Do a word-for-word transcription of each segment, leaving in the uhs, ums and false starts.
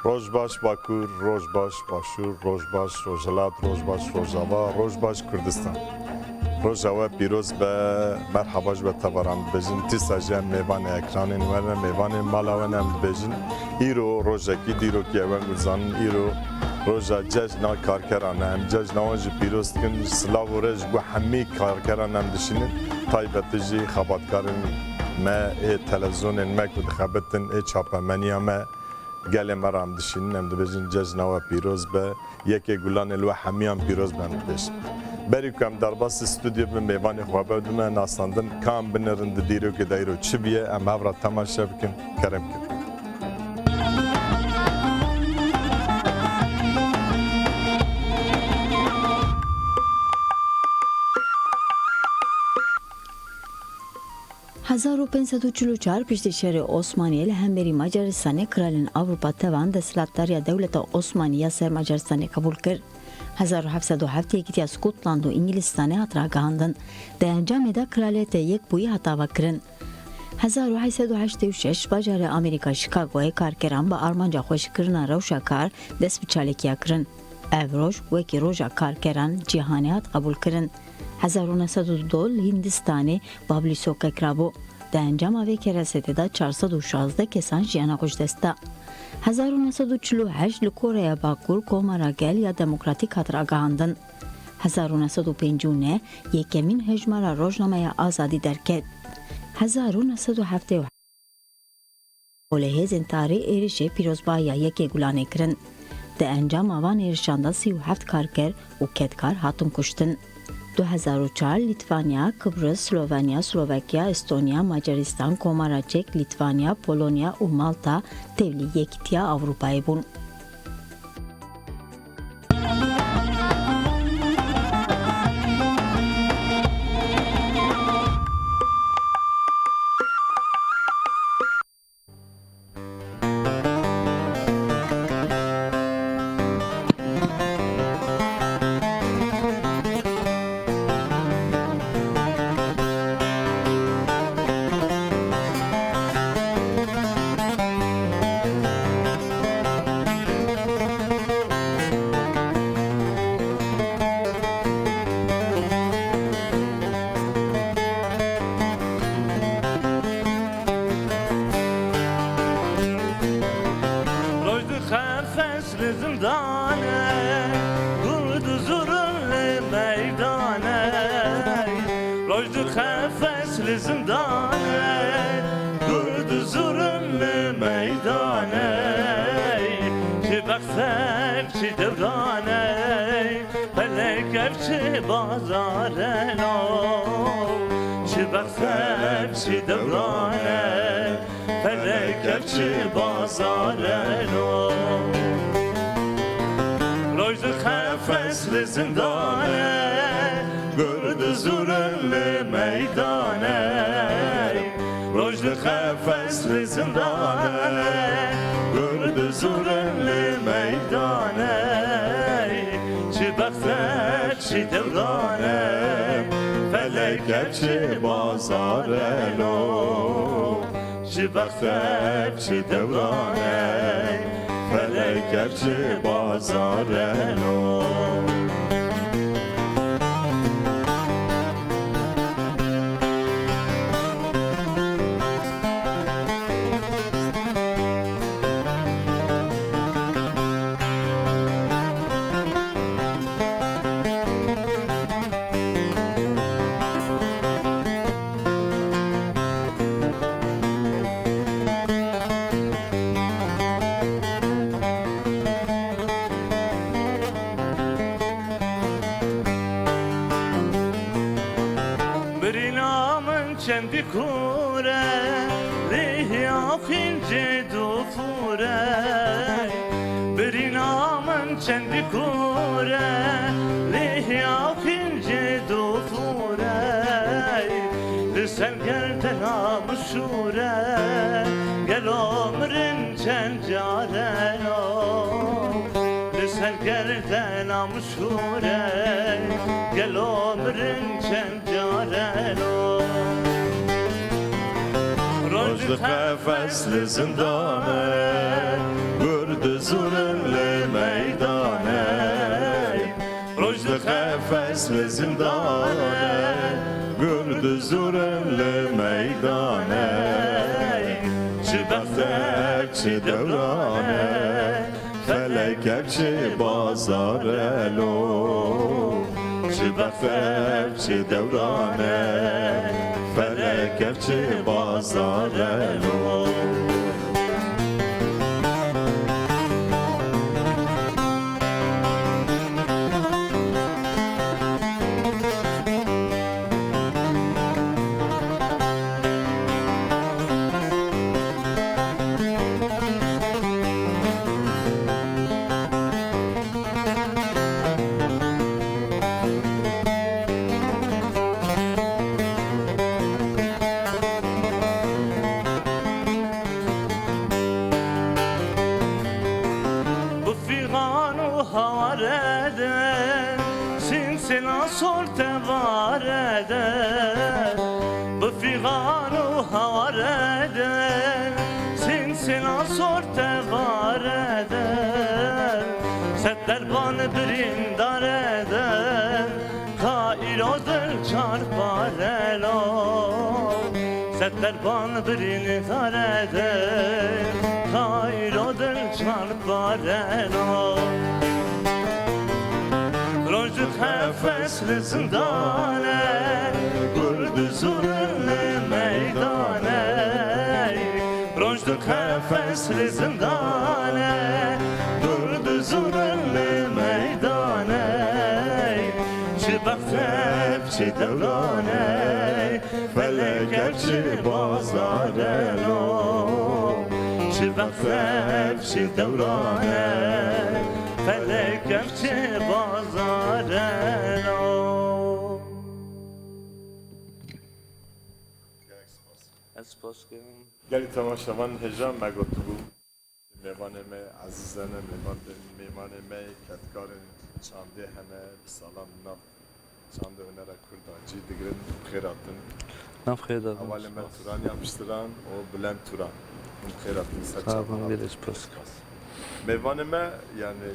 Roj baş Bakur, roj baş Başûr, roj baş Rojhilat, roj baş Rojava, roj baş Kurdistan. Roja we pîroz be, merhaba ji we tevaran dibêjin. Dîsa jî em mêvanê ekranên we ne, mêvanê mala we ne em dibêjin. Îro rojekî dîrokî ye, wek ku dizanin îro roja cejna karkeran e. Em cejna wan jî pîroz dikin. Silav û rêz ji bo hemî karkeran em dişînin. Taybetî jî xebatkarên me ê televizyonên me ku dixebitin, ê çapemeniya me, gelê me re em dişînin, em dibêjin cejna we pîroz be, yekê gulanê li we hemiyan pîroz be em dibêjin. Berî ku em derbasî stûdyo bin, mêvanê xwe be dime nasandin, ka em binerin di dîrokê de îro çi bûye, em hev re temaşe bikin, kerem kirin. Hezar û pênc sed û çil û çar piştî şerê Osmaniyê li hemberî Macaristanê kralên Ewropa tevan desthilatdariya dewleta Osmanî ya ser Macaristanê qebûl kir. Hezar û heft sed û heft Yekîtiya Skotland û Îngilîstanê hat ragihandin. Di encamê de Kraliyeta Yekbûyî hat avakirin. Hezar û heşt sed û heştê û şeş bajarê Amerîka Chicagoyê karkeran bi armanca xweşikirina rewşa kar dest bi çalakîya kirin. Ev roj wekî Roja Karkeran Cîhanê hat qebûlkirin. Hezar û neh sed û du li Hîndistanê Bablî Sokek rabû. Di encama vê keresetê de çar sed û şazdeh kesan jiyana xwe ji dest da. Hezar û neh sed û çil û heşt li Koreya Bakur Komara Gel ya Demokratîk hat ragihandin. Hezar û neh sed û pêncî û neh yekemîn hejmara Rojnameya Azadî derket. Hezar û neh sed û heftê û heşt Holê hêzên tarî êrişê pîrozbahiya yekê Gulanê kirin. Di encama van êrişan de sî û heft karker û kedkar hatin kuştin. Du hezar û çar Lîtvanya, Kibris, Slovenya, Slovakya, Estonya, Macaristan, Komara Çek, Lîtvanya, Polonya û Malta tevlî Yekîtiya Ewropayê bûn. Roj di qefes li zindanê, gul di zûrin li meydanê. Roj di qefes li zindanê, gul di zûrin li meydanê. Çi bexsev, çi dewranê, felek ev çi bazareno. Çi bexsev, çi dewranê, felek ev çi bazareno. Roj di qefes li zindanê, gur di zûrin li meydanê. Roj di qefes li zindanê, gur di zûrin li meydanê. Çi bexsev, çi dewranê, felek ev çi bazareno. Çi bexsev, çi dewranê, felek ev çi bazareno. Birîna min çendî kûr e, lê hiya xîncê dûfûr e. Birîna min çendî kûr e, lê hiya xîncê dûfûr e. Li ser gerdena min şûr e, gelo mirin çend careno. Li ser gerdena min şûr e, gelo mirin çend careno. Roj di qefes li zindan e, gur Dizurin li meydanê, roj dixe fes li zindanê, gur dizurin li meydanê. Çi bextev, çi dewranê, felek ev çi bazar e lo. Çi bextev, çi dewranê, felek ev çi bazar e lo. Bi fîxan û haware de, sînsêna sor tevare de. Bi fîxan û haware de, sînsêna sor tevare de. Sed derban birîndare de, ka îro dil çar parelo. Sed derban birîndare de, ka îro dil çar parelo. Roj dixe fes li zindane, gur dizurin li meydane. Roj dixe fes li zindane, gur dizurin li meydane. Çi bextev, çi dewrane, felek ev çi bazar e lo. Çi bextev, çi dewrane, felek ev çi bazar e lo. Ez spas dikim. Gelî temaşevan hêja me gotibû. Mêvanê me ezîz hene, mêvan-, mêvanê me kedkarên çandê hene, bi salan nav çand û hunera Kurda cî digirin, bi xêr hatin. Nav xêr de bin, hevalê me spas. Turan Yapıştıran û Bülent Turan. Hûn bi xêr hatin ser çavan. Sağ olun, gelek spas. Mêvanê me, yani,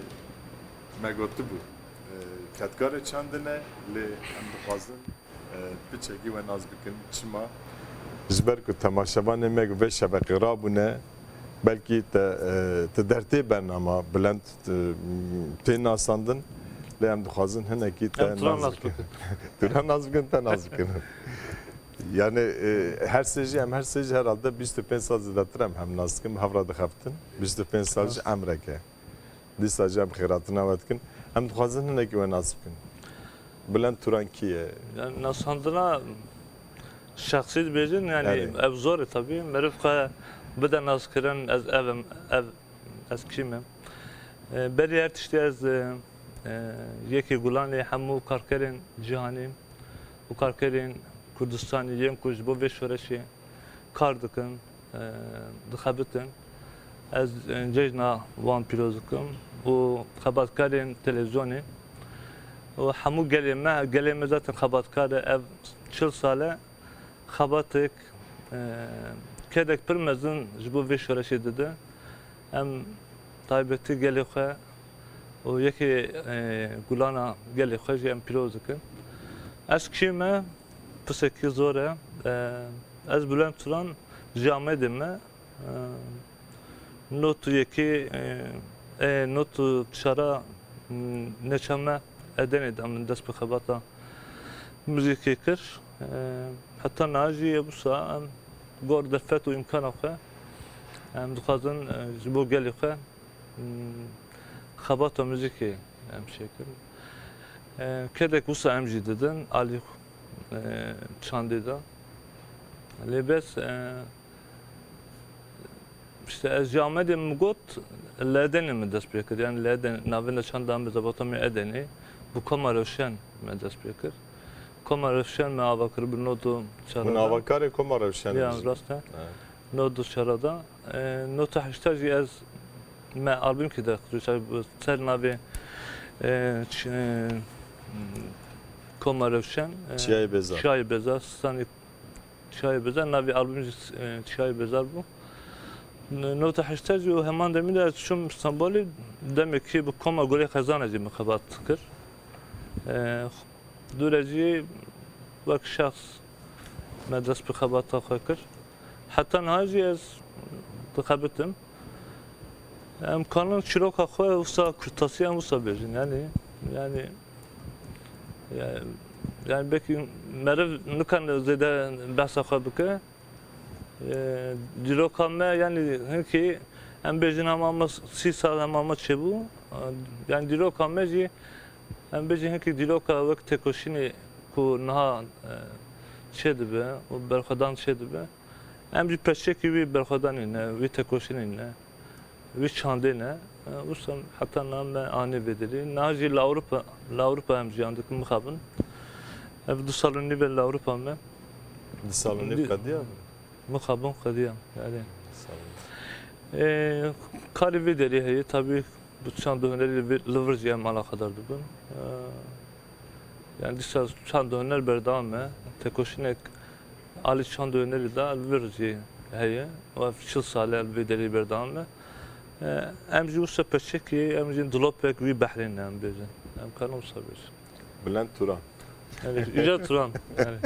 me gotibû, e, kedkarê çandê ne, lê em dixwazin, e, piçekî we nas bikin. Çima? Ji ber ku temaşevanê me ku vê şeveqê rabûne, belkî te, e, te dertê bernama Bülent, e, tê nasandin, lê em dixwazin hinekî te nas bikin. Em Turan nas bikin. Turan nas bikin, te nas bikin. Yani, e, her sê jî, em her sê jî herhalde bîst û pênc sal zêdetir em hem nas dikin, bi hev re dixebtin. Bîst û pênc sal jî emrek e. Dîsa jî em xêratina we dikin. Em dixwazin hinekî we nas bikin. Bülent Turan kî ye? Yani nasandina şexsî dibêjin, yani, erê, ev zor e tabî. Meriv xwe bide naskirin, ez ev im, ev, ez kî me. E, berî her tiştî ez, e, e, yekê Gulanê hemû karkerên cîhanî û karkerên Kurdistanê yên ku ji bo vê şoreşê kar dikin, e, dixebitin. Ez, e, cejna wan pîroz dikim û xebatkarên televîzyonê û hemû gelê me, gelê me zaten xebatkar e. Ev çil sal e xebatek, e, kedek pir mezin ji bo vê şoreşê dide. Em taybetî gelê xwe û yekê, e, gulana gelê xwe jî em pîroz dikin. Ez kî me? Pisekî zor e. E, ez Bülent Turan, ji Amedê me. E, not û yekê, e, e, not û çara, m, neçe me Edenê de min dest bi xebata muzîkê kir. E, heta niha jî ye wisa em gor derfet û îmkana xwe em dixwazin, e, ji bo gelê xwe, m, xebata muzîkê em çêkin. E, kedek wisa em jî didin alî, e, çandê de. Lê bes, e, işte ez ji Amedê min got, li Edenê min dest pê kir. Yani li Edenê, navenda çanda min Mezopotamya Edenê, bi Koma Rewşen me dest pê kir. Koma Rewşen me ava kir bi not û çara de. Hûn avakarê Koma Rewşen in? Ya, rast e. Evet. Not û çara de. E, nota heşta jî ez me albûmkî de ser navê, e, ç-, e, Koma Rewşen, e, Çiyayê Bêzar. Çiyayê Bêzar, Stanî Çiyayê Bêzar, navê albûm jî, e, Çiyayê Bêzar bû. Nota heştê jî û heman demî de ez çûm Stenbolê, demekî bi koma Gulê Xezanê jî min xebat kir. E, dûre jî wek şexs me dest bi xebata xwe kir. Heta niha jî ez dixebitim. Em kanin çîroka xwe wisa kurtasî em wisa bêjin. Yanî, yanî, ya-, yanî belkî meriv nikane zêde behsa xwe bike. E, dîroka me, yanî hinkî em bêjin hema me sî sal hema me çêbû. E, yanî dîroka me jî em bêjin hinkî dîroka wek têkoşînê ku niha, e, çêdibe û berxwedan çêdibe. Em jî peçekî wî berxwedanê ne, wî têkoşînê ne. Wî çandê ne. E, wisa heta niha me anî vê derê. Niha jî li Ewropa, li Ewropa em jiyan dikin, mixabin. Ev du sal û nîv e li Ewropa me. Du sal û nîv Di- qediya? Mixabin qediya, yani. Du sal û nîv. E, karê vê derê heye, tabî bi çand û hunerî li vir, li vir jî em alaqedar dibin. E, yani dîsa çand û huner berdewam e. Têkoşînek alî çand û hunerî de li vir jî heye. Ev çil sal e li vê derê berdewam e. E, em jî wisa peçekî, em jî dilopek wî behrê ne, em bêjin. Em karin wisa bêjin. Bülent Turan. Evet, Yücel Turan. Yani.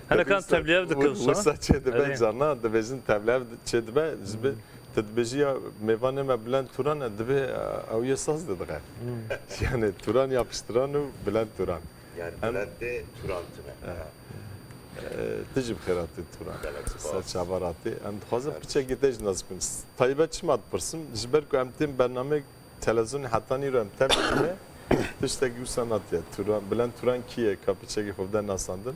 Hene kan tevliyev dikin wisa. Wisa çê dibe, yani. Carna dibêjin tevliyev çê dibe, ji bi Hmm. tu dibêjî ya mêvanê me Bülent Turan e, dibê, e, ew yê saz de dixe. Hmm. Yani Turan yapıştıran û Bülent Turan. Yani Em- Bülent de Turan tine. Evet. E, tu jî bi xêr hatî Turan. Gelek spas. Ser çava hatî. Em dixwazin Gelek. piçekî te jî nas bikin. Taybet çima dipirsim? Ji ber ku em tên bernameyek televizyonê heta nîro em tev dikine. Tiştekî wisa natiye. Turan, Bülent Turan kî ye? Ka piçekî xwe bide nasandin.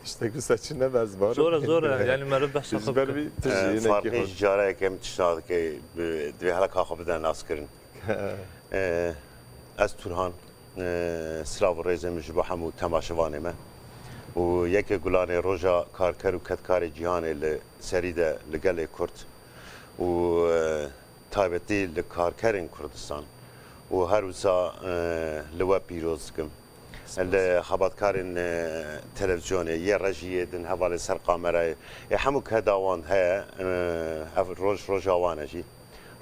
Tiştekî wisa çi ne, ez bawer Zor e, zor e. Yani meriv behsa xwe Ji ber bike. vî tu jî Ee, yine farklı kî xwe. Cara yekem tişta dike, bi, divê hele ka xwe bide naskirin. Ee, ez Turhan, ee, silav û rêzê min ji bo hemû temaşevanê me. Û yekê gulanê roja karker û kedkarê cîhanê li serî de li gelê Kurd û, ee, taybetî li karkerên Kurdistan û her wisa, e, li we pîroz dikim. Spas. Li xebatkarên, e, televîzyonê, yê rejiyê din, hevalê ser kamerayê, ê hemû keda wan heye, e, ev roj, roja wan e jî.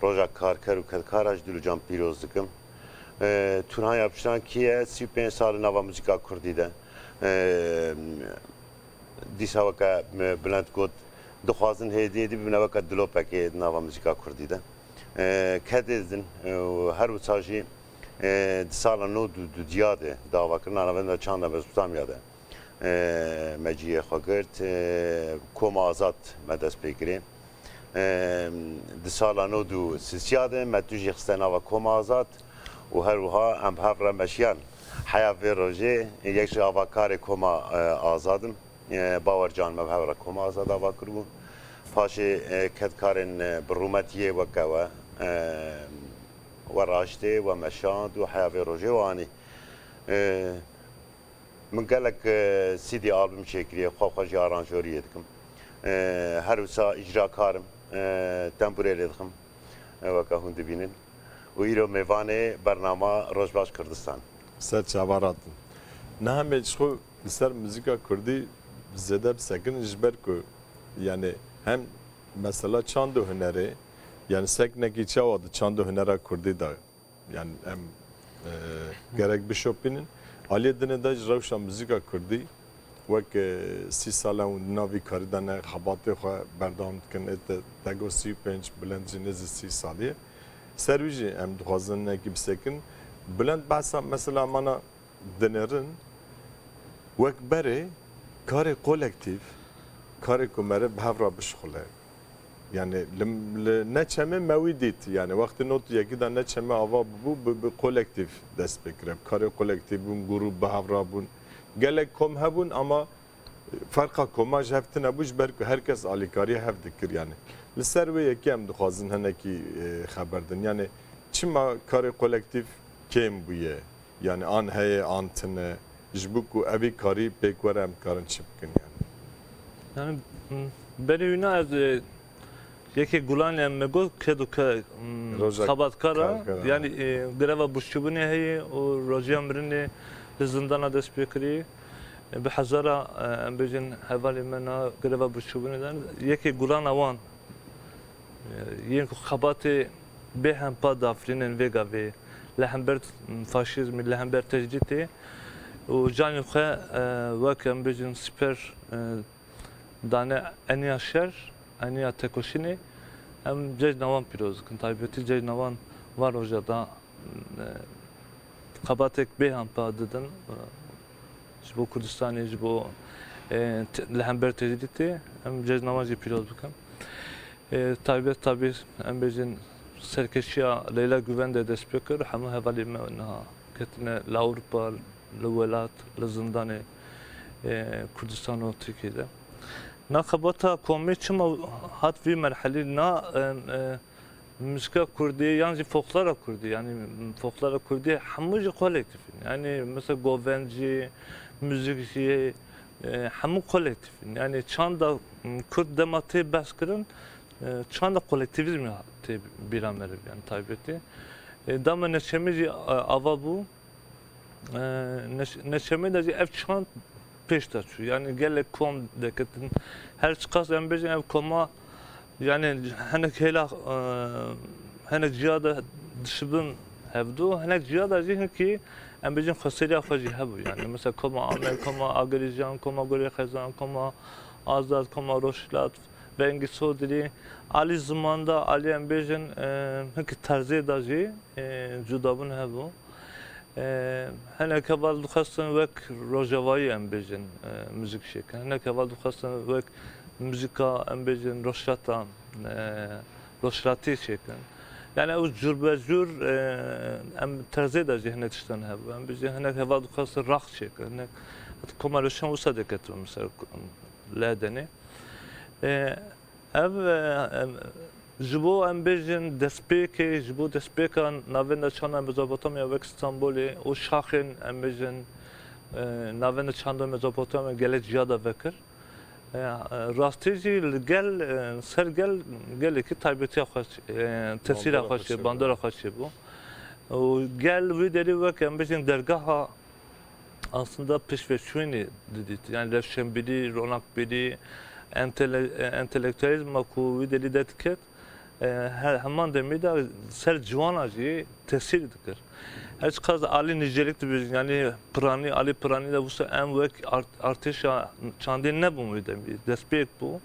Roja karker û kedkara ji dil û can pîroz dikim. E, Turhan Yapıştıran kî ye? Sî û pênc sal li nava muzîka kurdî de. E, Dîsa weke, e, Bülent got, dixwazin hêdî hêdî bibine weke dilopekê di nava muzîka kurdî de. E, kedê din, e, û her wisa jî, e, di sala nod û dudiya de di avakirina navenda çanda Mezopotamya de, e, me cihê xwe girt. E, Koma Azad me dest pê kirê. Em, di sala nod û sisiya de me tu jî xiste nava Koma Azad û her wiha em bi hev re meşiyan. Heya vê rojê yek ji avakarê Koma, e, Azad im. E, Bawer Can me bi hev re Koma Azad ava kiribû. Paşê, e, kedkarên, e, bi rûmetiyê weke we, e, we raştê, we meşand û heya vê rojê we anî. E, Min gelek, e, C D album çêkiriye, xwe xwe jî aranjoriyê dikim. E, her wisa îcrakar im, e, tembûrê lê dixim, e, weke hûn dibînin. Û îro mêvanê bernama Rojbaş Kurdistan. Ser çava ratin. Niha em ê ji xwe li ser muzîka kurdî zêde bisekinin, ji ber ku, yani, hem mesela çand û hunerê, yani, seknekî çawa di çand û hunera kurdî de Yani em, e, gerek bişopînin. Aliyê dinê de ji rewşa muzîka kurdî wek, e, sî sal e hûn di nav vî karî de ne, xebatê xwe berdewam dikin. Ê te, te got sî û pênc, Bülent jî nêzî sî salî ye. Ser wî jî em dixwazin hinekî bisekin. Bülent behsa mesela mana dinêrin, wek berê karê kolektîf, karê ku meriv bi hev re bişuxile. Yani li, li Neçemê me wî dît. Yani wextê nod û yekî de Neçemê ava bûbû, bi, bi kolektîf dest pê kire. Karê kolektîf bûn, grûp bi hev re bûn. Gelek kom hebûn ama ferqa koma ji hev tune bû, ji ber ku her kes alîkariyê hev dikir yani. Li ser wê yekê em dixwazin hinekî, e, xeber din. Yani çima karê kolektîf kêm bûye? Yani an heye, an tune, ji bo ku evî karî pêk were, em dikarin çi bikin yani? Yani, m, berê wîna ez, e, yekê gulanê em me got, ked û ke-, m, Roja xebatkar a, karkera. Yani, e, greva birçîbûnê heye û rojiya mirinê li zindana dest pê kirî. E, bi hezara, e, em bêjin hevalê me na greva birçîbûnê de, yekê gulana wan Yên ku xebatê bêhempa dafirînin vê gavê li hember faşîzmê, li hember tecrîtê û canê xwe, e, wek em bêjin siper, e, dane eniya şer, eniya tekoşînê, em cejna wan pîroz dikin. Taybetî cejna wan van roja da, e, xebatek bêhempa didin, e, ji bo Kurdistanê, ji bo, e, te-, li hember tecrîtê, em cejna wan jî pîroz bikin. E, taybet tabî em bêjin serkeşiya Leyla Guven de dest pê kir, hemû hevalên me niha ketine li Ewropa, li welat, li zindanê, e, Kurdistan û Tirkiyê de. Na xebata komê çima hat vî merhelî, na, e, e, muzîka kurdî yan jî folklora kurdî, yanî folklora kurdî hemû jî kolektîf in. Yanî mesela govend jî, muzîk jî, e, hemû kolektîf in. Yanî çanda, m, kurd dema tê behs kirin, e, çanda kolektîvîzmê tê bîra meriv, yanî taybetî. E, dama neçemî jî, e, ava bû. E, neç-, neçemê de jî ev çand pêş de çû. Yanî gelek kom deketin. Her çiqas em bêjin ev koma, yanî hinek hêla, e, hinek ciya de dişibin hevdu, hinek ciya de jî hinkî em bêjin xweseriya xwe jî hebû. Yanî mesela koma Amed, koma Agirîjan, koma Gulê Xezan, koma Azad, koma Rojhilat, Vengî Sodirî. Alî ziman de, alî em bêjin, e, hinkî terzê de jî, e, cudabûn hebû. E, hinek heval dixwestin wek rojavayî em bêjin, e, muzîk çêkin. Hinek heval dixwestin wek muzîka em bêjin rojhilata, e, rojhilatî çêkin. Yani ew cur be cur, e, em terzê de jî hinek tiştan hebû. Em bêjin hinek heval dixwestin rax çêkin. Hinek, heta Koma Reşan wisa diketin mesela li Edenê. E, Ev, e, em, ji bo em bêjin destpêkê, ji bo destpêka navenda çanda Mezopotamya wek Stenbolê û şaxên em bêjin, e, navenda çanda Mezopotamya gelek ciya de vekir. E, e, rastî jî li gel, e, ser gel gelekî taybetiya xwe, e, tesîra xwe çê, bandora xwe çêbû. Û gel wî derî wek em bêjin dergeha aslında pêşveçûnê didît. Yani rewşenbîrî, ronakbîrî, entele-, e, entelektuelîzma ku wî derî derdiket, e, he-, heman demê de ser ciwana jî tesîr dikir. Her çiqas alî nîcelik dibêjin, yani Piranî, Alî Piranî de wisa em wek art-, artêşa çandê nebûn wê demî, destpêk bû.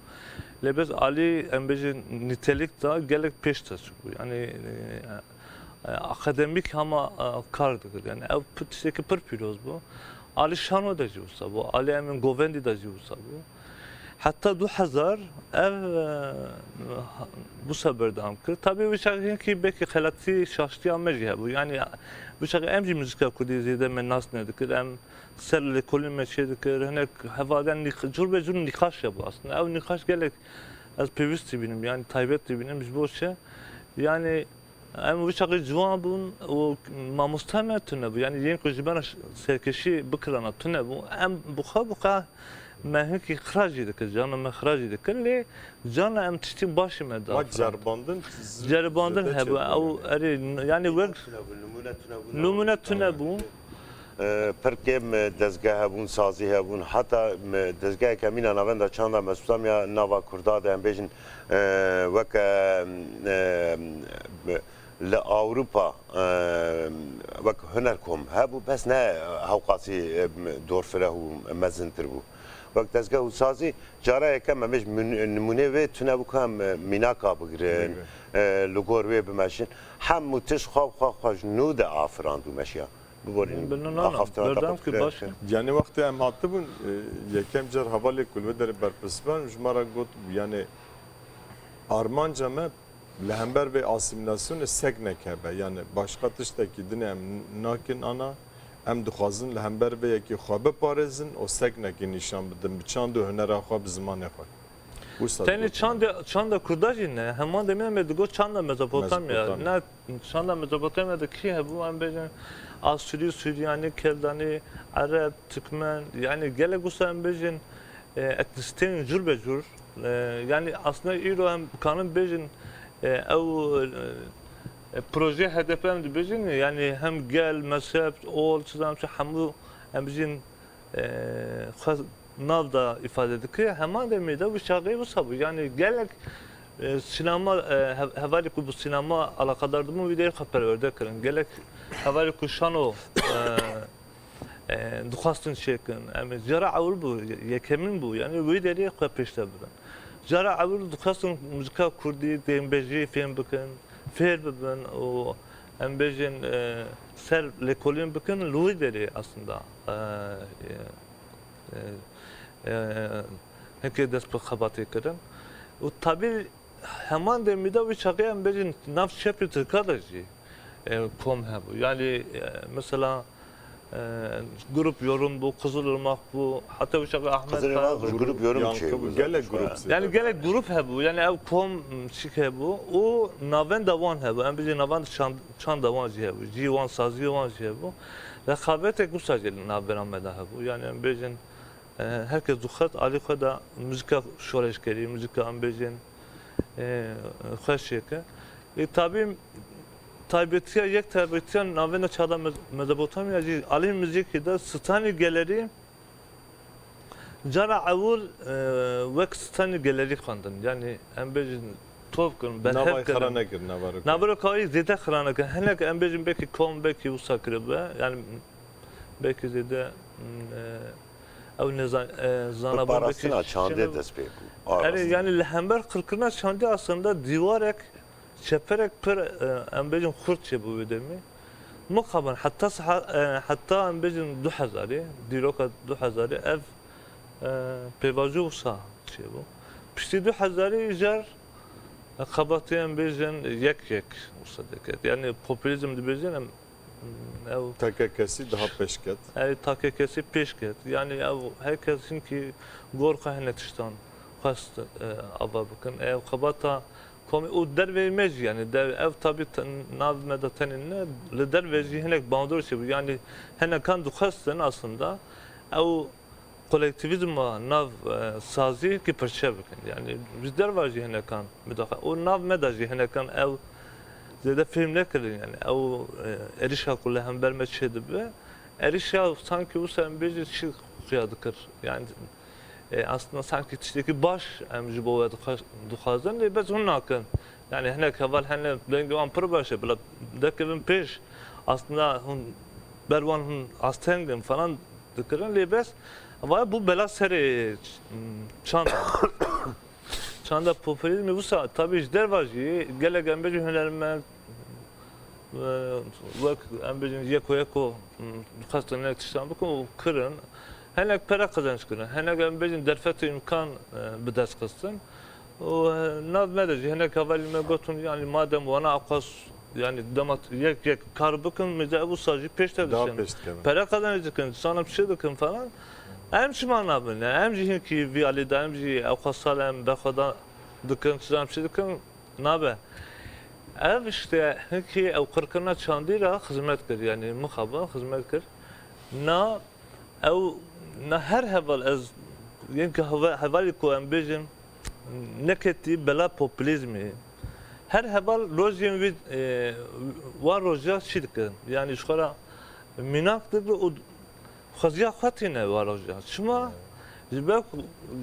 Lê bes alî, em bêjin, nîtelik de gelek pêş de çûbû. Yani, e, e, akademîk hema, e, kar dikir. Yani ew pi-, tiştekî pir pîroz bû. Alî Şano de jî wisa bû. Alî Emîn Govendî de jî wisa bû. Heta du hezar ev, e, wisa berdewam kir. Tabî wî çaxê hinkî belkî xelatî şaştiya me jî hebû. Yani wî çaxê em jî muzîka kurdî zêde me nas nedikir. Em ser lêkolîn me çêdikir. Hinek hevalên nîx-, cur be cur nîqaş hebû aslında. Ew nîqaş gelek ez pêwîst dibînim. Yani taybet dibînim. Ji bo çi? Yani Em wî çaxê ciwan bûn û mamoste me tune bû. Yani yên ku ji me re ş-, serkêşî bikirana tune bû. Em bi xwe bi xwe me hinkî xira jî dikir, cana me xira jî dikir, lê cana em tiştî başî me da. Ceribandin hebû, ew erê, n-, yani wek nimûne tune bû. E, pirkê me dezgeh hebûn, sazî hebûn, heta me dezgeheke mîna navenda çanda Mezopotamya nava Kurda de, em bêjin, e, weke, e, li Ewropa, e, wek hunerkom hebû, bes ne hewqasî, e, dorfireh û mezintir bû. Wek dezgeh û sazî, cara yekem em ê ji min-, nimûnê wê tune bû ku em, e, mînaka bigirin, e, li gor wê bimeşin. Hemû tişt xwe bi xwe, xwe ji nû de afirand û meşiya. Biborîn axaftina te xwe fikirê. Yanî wextê em hatibûn, e, yekem car hevalê ku li wê derê berpirsvan ji me re got, yanî armanca me li hember vê asîmîlasyonê seknek hebe. Yani başqa tiştekî din em nakin ana. Em dixwazin li hember vê yekê xwe biparêzin û seknekê nîşan bidin bi çand û hunera xwe, bi zimanê xwe. Wisa Tenê digotin. Çanda, çanda Kurda jî ne. Heman demê em ê digot çanda Mezopotamya. Mezopotamya. Ne çanda Mezopotamya de kî hebû? Em bêjin Asûrî, Suryanî, Keldanî, Ereb, Tirkmen. Yani gelek wisa em bêjin, e, etnisîteyên cur be cur. E, yani aslında îro em kanin bêjin, e, ew, e, proje H D P em dibêjin, yani hem gel, mezheb, ol, çi zanim çi, hemû em bêjin, e, xwe nav da îfade dike. Heman demê de wî çaxê wisa bû. Yani gelek E, sînema, e, hev-, hevalê ku bi sînema alaqadar dibûn, wî derê xwe perwerde kirin. Gelek hevalê ku şano, e, e, dixwastin çêkin. Em ê cara ewil bû, ye-, yekemîn bû. Yanî wî derê xwe pêşde bibin. Cara ewil dixwastin muzîka kurdî, dênbêjî fêm bikin, fêr bibin û em bêjin, e, ser lêkolîn bikin, li wî derê aslında, e, e, e, e, hinkê dest bi xebatê kirin. Û tabî heman demî de wî çaxê em bêjin nav çepê Tirka de jî, e, kom hebû. Yanî, e, mesela, e, Grup Yorum bû, Qizilirmak bû, heta wî çaxê Ahmet Kaya. Qizilirmak, Grup Yorum çê bû, gelek grup. Yanî gelek grup hebû. Yanî ev kom çik hebû û navenda wan hebû. Em bêjin navenda çand-, çanda wan jî hebû. Cî wan, saziyê wan jî hebû. Rekabetek wisa jî li navbera me de hebû. Yanî em bêjin, e, her kes dixwest alî xwe de muzîka şoreşgerî, muzîka em bêjin, e, xweş çêke. Ê, tabî taybetiya, yek taybetiya navenda çanda Me-, Mezopotamya jî alî muzîkê de stranê gelerî cara ewil, e, wek stranê gelerî xwendin. Yanî em bêjin top kirin, berhev kirin. Navê xwe ra nekir, navê xwe ra. Navê xwe zêde xira nekir. Hinek em bêjin belkî kom, belkî wisa kiribe. Yanî belkî zêde, mm, e, ew nêzan-, e, zanabûn belkî parastina çandê dest pê bû. Erê, yanî li hember qirkirina çandê aslında dîwarek, çeperek pir, e, em bêjin xurt çêbû wê demê. Mixabin heta siha-, e, heta em bêjin du hezarî, dîroka du hezarî ev, e, pêvajo wisa çêbû. Piştî du hezarî jar, e, xebatê em bêjin yek yek wisa deket. Yanî populîzm dibêjin em Ew T K K S daha pêş ket. Ew T K K S pêş ket. Yanî ew her kes hinkî gor xwe hene tiştan xwest, e, ava bikin. Ew xebata komî û derveyî me jî, yanî dev-, ev tabî te-, nav me de tenê ne, li derve jî hinek bandor çêbû. Yanî hinekan dixwestin aslında ew kolektîvîzma nav, e, sazî ki pirçe bikin. Yanî ji derva jî hinekan midaxile. Û nav me de jî hinekan ew zêde fêm nekirin. Yanî ew, e, êrişa ku li hember me çêdibe, êrişa sankî wisa em bêjin çi xuya dikir. Yanî, e, aslında sankî tiştekî baş em ji bo we dixwe-, dixwazin, lê bes hûn nakin. Yanî hinek heval hene dengê wan pir baş e, bila dekevin pêş. Aslında hûn ber wan hûn asteng in falan dikirin, lê bes va bû bela serê ç-, çanda. Çanda populîzmê wisa tabî ji derva jî gelek em bêjin hunermend, e, wek em bêjin yeko yeko, m, dixwestin hinek tiştan bikin û kirin. Hinek pere qezenc kirin. Hinek em bêjin derfet û îmkan, e, bi dest xistin. Û, e, nav me de jî hinek hevalî me gotin, yanî madem wana aqas, yanî dema yek yek kar bikin, mêze ev wisa jî pêş de diçin. Pêş dikevin. Pere qezenc dikin, sana bir şey dikin falan. Em çima nabin? Yanî em jî hinkî vî alî de, em jî ewqas sal em berxweda dikin, sana bir şey dikin, nabe. Ev işte hinkî ew qirkirina çandî re xizmet kir, yanî mixabin xizmet kir. Na Ew, na her heval ez, yên ki heva-, hevalî ku em bêjin, neketî bela populîzmê. Her heval rojên wî, e, wan roja çi dike? Yanî ji xwe re mînak dibe û xweziya xwe tîne wan roja. Çima? Ji ber ku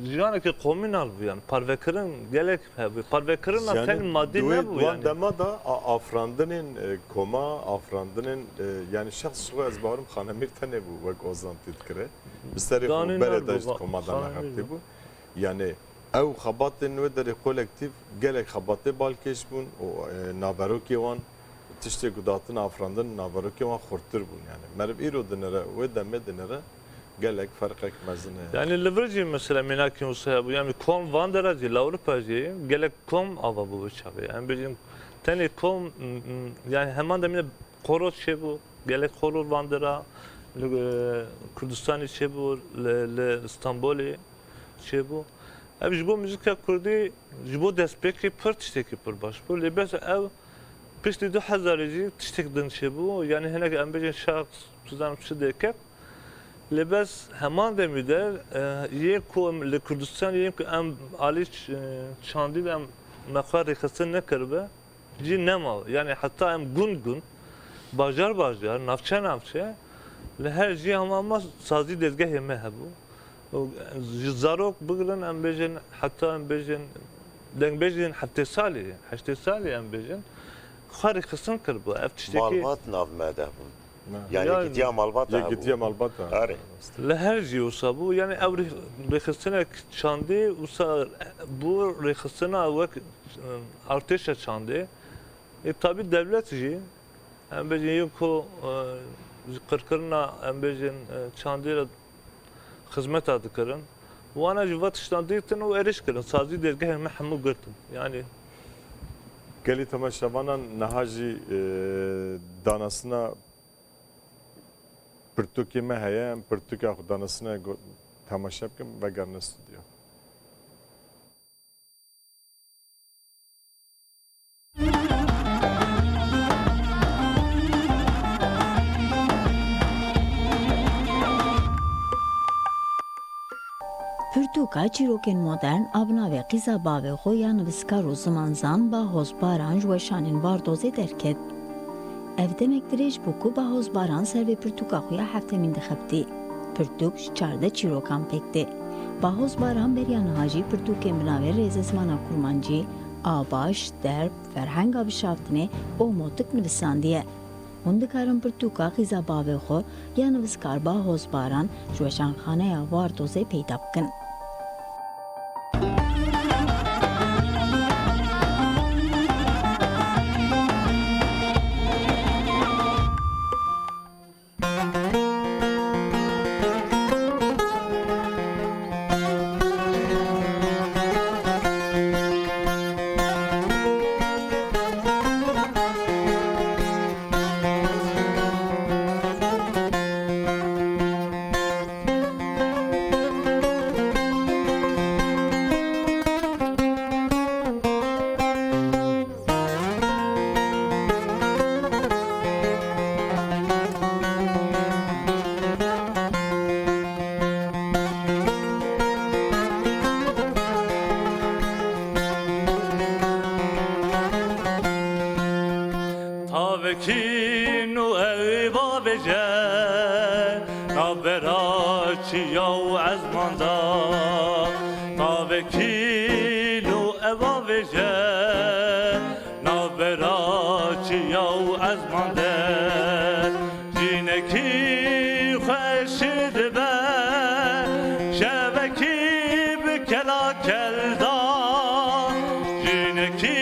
jiyanekî komînal bû, yanî parvekirin gelek hebû. Parvekirina tenê madî nebû, yanî. Wan dema de a-, afirandinên, e, koma, afirandinên, e, yanî şexs ji xwe ez bawerim Xanemîr tenê bû wek Ozan tê dikire. Bi serê xwe berê de ji koma de nehevtî bû. Yanî ew xebatên wê derê kolektîf gelek xebatê balkêş bûn û, e, naverokê wan tiştê ku datin afirandin naverokê wan xurttir bûn. Yanî meriv îro dinere, wê demê dinere gelek ferqek mezin e. Yanî li vir jî mesela mînakên wisa hebû. Yanî kom van dera jî, li Ewropa jî gelek kom ava bû vê çaxê. Em bêjin tenê kom, m-, m-, yanî heman demî de xorot çêbû. Gelek xorot van dera li, e, Kurdistanê çêbû, li, li Stenbolê çêbû. Ev ji bo muzîka kurdî, ji bo destpêkê pir tiştekî pir baş bû. Lê bes ev piştî du hezarê jî tiştek din çêbû. Yanî hinek em bêjin şax, nizanim çi dêket. Lê bes heman demî de, e, yên ku em li Kurdistanê, yên ku em alî ç-, e, çandî de em me xwe rêxistin nekiribe, jî nema. Yanî heta em gund gund, bajar bajar, navçe navçe, li her jî hema ma sazî dezgehê me hebû. Û ji zarok bigirin, em bêjin, heta em bêjin, Dengbêjên heftê salî, heştê salî em bêjin, xwe rêxistin kiribû. Ev tiştekî Malbat nav me de bûn. Ne. Yani Yani yekîtiya malbata Yekîtiya hebû. Malbata. Erê. Li her jî wisa bû. Yani ew rê-, rêxistinek çandê wisa bû rêxistina wek, e, artêşa çandê. E, tabî dewlet jî, em bêjin, yên ku, e, ji qirkirina, em bêjin, e, çandê re xizmeta dikirin. Wana ji va tiştan dîtin û êrîş kirin. Sazî dêrgehên me hemû girtin. Yani Gelî temaşevanan niha jî, e, danasina pirtûkê me heye. Em pirtûka xwe danasine go-, temaşe bikin, vegerine stûdyo. Pirtûka çîrokên modern a bi navê Qîza Bavê Xwe ya nivîskar û zimanzan Bahoz Baran ji weşanên Bardozê derket. Ev demek dirêj bû ku Bahoz Baran ser vê pirtûka xwe ya heftemîn dixebitî. Pirtûk ji çardeh çîrokan pêk tê. Bahoz Baran beriya niha jî pirtûkên bi navê Rêze Zimana Kurmancî, Avaş, Derb, Ferhenga Bişaftinê û Motik nivîsandiye. Hûn dikarin pirtûka Qîza Bavê Xwe ya nivîskar Bahoz Baran ji Weşanxaneya Bardozê peyda bikin. Tavekî nû ew bavêje, navbera çiya û ezman da. Tavekî nû ew bavêje, navbera çiya û ezman de. Jinekî xweş dibe, şevekî bi kela kel da. Jinekî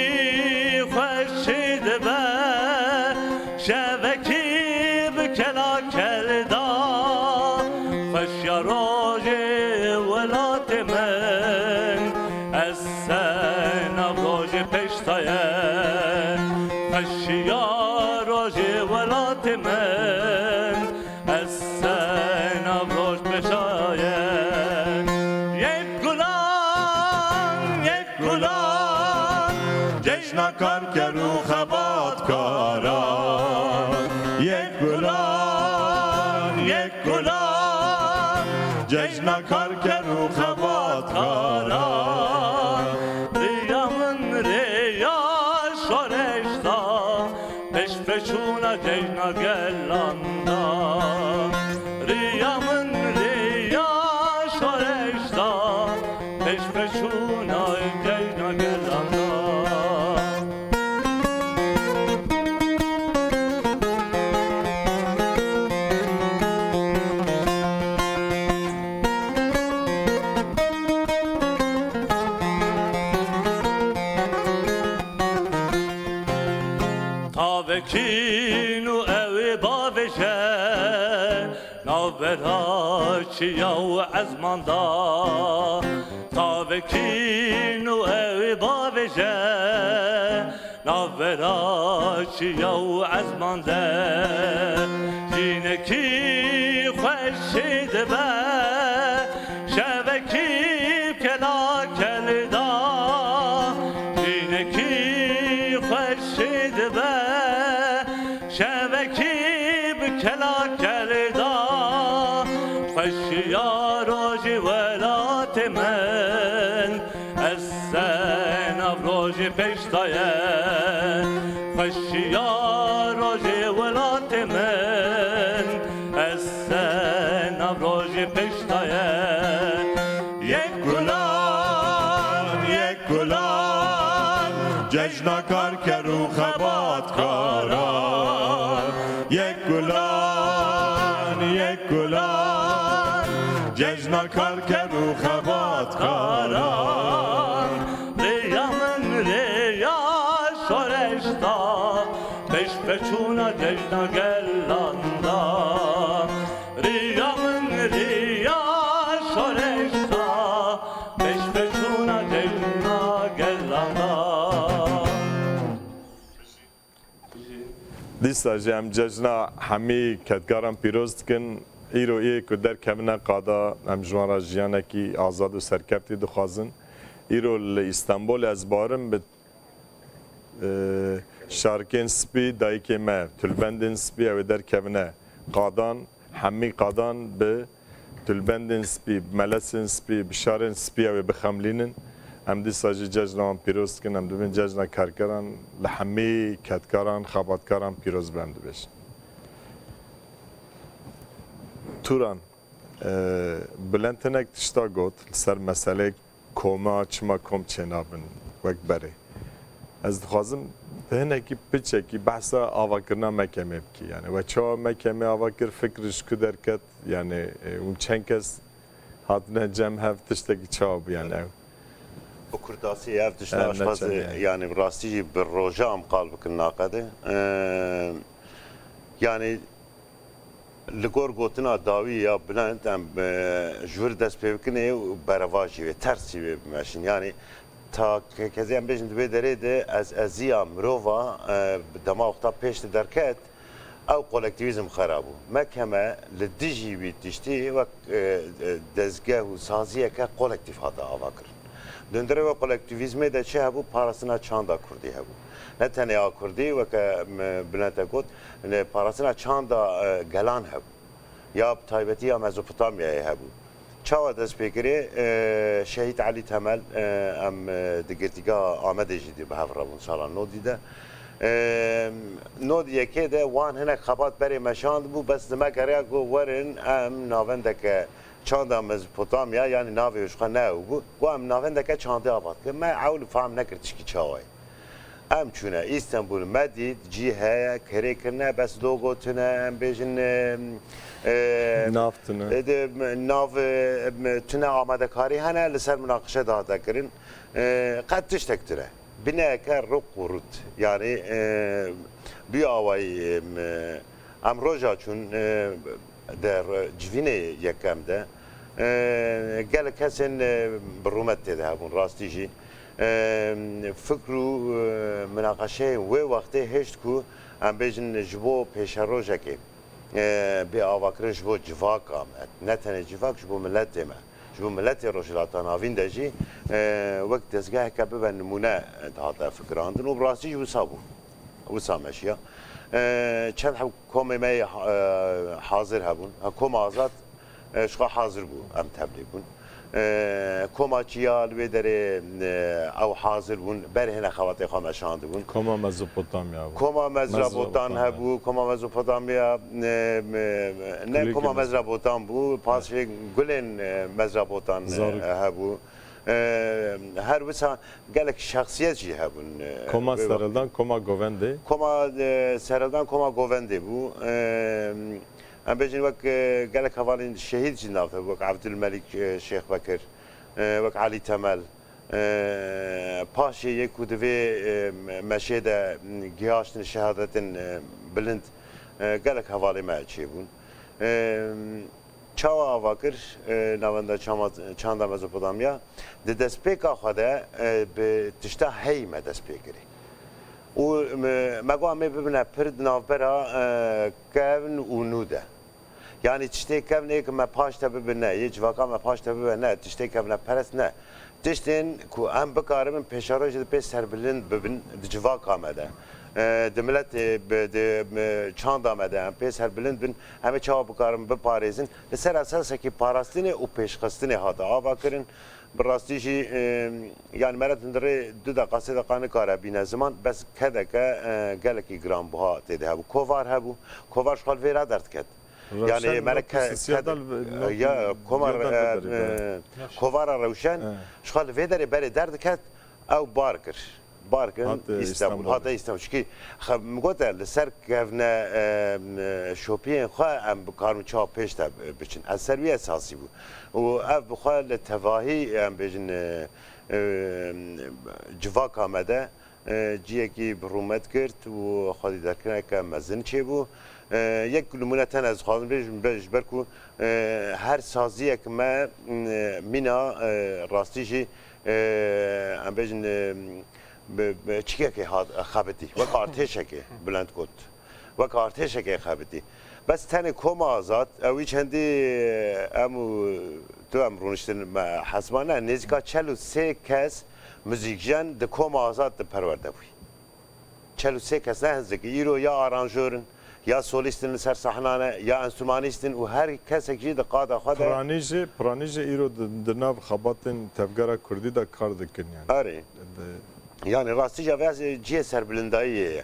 xweş dibe, şevekî bi kela kel da. Xweşiya rojê welatê min, ez senav rojê pêş daye. Xweşiya rojê welatê min, ez senav roj pêş daye. Yek gulan, yek gulan, cejna karker û xebatkaran. Yek gulan, yek gulan, cejna karker û xebatkaran. Riya min rêya şoreş da, pêşveçûna cejna gelan da. Riya min rêya şoreş da, pêşveçûna cejna gelan da. Tavekî nû ew ê bavêje, navbera çiya û ezman da. Tavekî nû ew ê bavêje, navbera çiya û ezman de. Jinekî xweş dibe, şevekî bi kela kel da. Jinekî xweş dibe, şevekî bi kela kel da. Xweşiya rojê welatê min, ez senav rojê pêş daye. Xweşiya rojê welatê min, ez senav rojê pêş daye. Yek gulan, yek gulan, Cejna karker û xebatkaran, yek gulan, yek gulan. Cejna karker û xebatkaran. Rêya min rêya şoreşta, pêşveçûna cejna gelanda. Rêya min rêya şoreşta, pêşveçûna cejna gelanda. Dîsa jî em cejna hemî kedkaran pîroz dikin. Îro ê ku derkevine qada, em ji wan re jiyanekî azad û serkevtî dixwazin. Îro li Îstanbulê ez barim bi, e, şarkên spî dayikê me, tulbendên spî ew ê derkevine qadan. Hemî qadan bi tulbendên spî, bi melesên spî, bi şarên spî ew ê bixemlînin. Em dîsa jî cejna wan pîroz dikin. Em dibin cejna karkeran li hemî kedkaran, xebatkaran pîroz be, em dibêjin. Turan, e, Bülent hinek tişta got li ser meseleyê koma, çima kom çênabin wek berê. Ez dixwazim tu hinekî piçekî behsa avakirina mekemê bikî. Yani we çawa mekemê ava kir, fikr ji ku derket, yani, e, hûn çend kes hatine cem hev, tiştekî çawa bû yani ew? Bi kurtasî ev tişta, e, ez dixwazim, yani, bi rastî jî bi roja em qal bikin naqede. E, yani, Li gor gotina dawî ya Bülent, em, e, ji wir dest pê bikin ê û berevajî wê, tersî wê bimeşin. Yanî ta ke-, kezê em bêjin di vê derê de ez, eziya mirova, e, dema wexta pêş de derket, ew kolektîvîzm xera bû. Mekeme li dijî wî tiştî wek, e, e, dezgeh û saziyeke kolektîf hate avakirin. Di hundirê wê kolektîvîzmê de çi hebû? Parastina çanda kurdî hebû. Ne tenê a kurdî, weke, m-, Bülent e got, ne, parastina çanda, e, gelan hebû. Ya bi taybetî ya Mezopotamyayê hebû. Çawa dest pê kirê? E, Şehîd Elî Temel, e, em, e, di girtîgeha Amedê jî dî bi hev re bûn sala nodî de. E, nodî yekê de wan hinek xebat berê meşandibû, bes di me geriya ku werin em navendeke çanda Mezopotamya, yanî navê ji xwe ne ew bû. Got, em navendeke çandê ava dikin. Me ewl fam nekir tişkî çawa ye. Em çûne Îstanbul, me dît, cî heye, kerê kirine, bes logo tune, em bêjin, e, e, nav tune. E, de, nav, e, tune, amadekarî hene, li ser minaqişe dihate kirin. E, qet tiştek tune. Bineyeke ruk û rût. Yanî, e, bi awayî, e, em roja çûn, e, der civînê yekem de, e, gelek kesên, e, bi rûmet tê de hebûn, rastî jî. E, fikr û, e, minaqeşeyên wê wextê hişt ku em bêjin ji bo pêşerojekê, e, bê avakirin ji bo civaka me, ne tenê civak, ji bo miletê me, ji bo miletê Rojhilata Navîn de jî, e, wek dezgeheke bibe nimûne dihate fikirandin û bi rastî jî wisa bû. Wisa meşiya. E, çend heb komê me yê ha-, e, hazir hebûn. Ha, Koma Azad, e, ji xwe hazir bû, em tevlî bûn. E, Koma Çiya li wê derê, e, ew hazir bûn, berê hêne xebatê xwe meşandibûn. Koma Mezopotamya bû. Koma Mezrabotan Mezopotamya. Hebû, Koma Mezopotamya, e, me-, me-, ne Kulîkê Koma Mezo- Mezrabotan bû, paşê Gulên, e, Mezrabotan, e, Zarok. Hebû. E, her wisa gelek şexsiyet jî hebûn, e, Koma Serhildan, Koma Govendê. Koma, e, Serhildan, Koma Govendê bû. E, em bêjin wek, e, gelek hevalên şehîd jî nav hebû, wek Evdilmelîk, e, Şêxbekir, e, wek Elî Temel. E, paşê yê ku di vê, e, meşê de gihaştin şehadetên, e, bilind, e, gelek hevalê me çêbûn. E, Çawa ava kir, e, navenda çama-, çanda Mezopotamya, di destpêka xwe de, e, bi tişta heyî me dest pê kirî. Û me, me got, em ê bibine pir di navbera, e, kevn û nû de. Yanî tiştê kevn ê ki me paş de bibe ne, yê civaka me paş de bibe ne, tiştê kevneperest ne. Tiştên ku em bikaribin pêşerojê de pê serbilind bibin di civaka me de, e, di miletê, bi, di, e, çanda me de em pê serbilind bin, em ê çawa bikarin biparêzin, li ser esasekî parastinê û pêşxistinê hate ava kirin. Bi rastî jî, e, yanî me re di hundirê du deqa, sê deqa nikare bîne ziman, bes kedeke, e, gelekî giranbuha tê de hebû. Kovar hebû, kovar ji xwe li vê re derdiket. Yanî Rewşen me re ke-, Nokta Sisiya ked-, da li ve-, ya, Nokta Koma Sisiya da re-, li vê derê e, de. Kovara Rewşen, e, ji xwe li vê derê berê derdiket, ew bar kir. Barkin Hat, e, Îstanbul, Îstanbul. Hate Îstanbul. Çikî xe-, min gote li ser kevne, e, m, şopiyên xwe em bikarin çawa pêş de biçin. Ez ser wî esasî bû. Û ev bi xwe li tevahî, em bêjin, e, e, civaka me de, e, ciyekî bi rûmet girt û xwedî derkirineke mezin çêbû. E, yek nimûne tene ez dixwazim bêjim, be-, ji ber ku, e, her saziyek me, m, mîna, e, rastî jî, e, em bêjin, e, bi, bi çikekê hat, xebitî. Wek artêşekê, Bülent Kurt. Wek artêşekê xebitî. Bes tenê Koma Azad, ew î çendî em û tu em rûniştin me hesba ne, nêzîka çel û sê kes muzîkjen di Koma Azad di perwerde bûyî. Çel û sê kes ne hindek, îro ya aranjor in, ya solîst in li ser sahna ne, ya enstrûmanîst in û her kesek jî di qada xwe de. Piranî jî, piranî jî îro di, di nav xebatên tevgera kurdî de kar dikin yani. Erê. Di- Yani rastî jî vê cihê serbilindayiyê ye.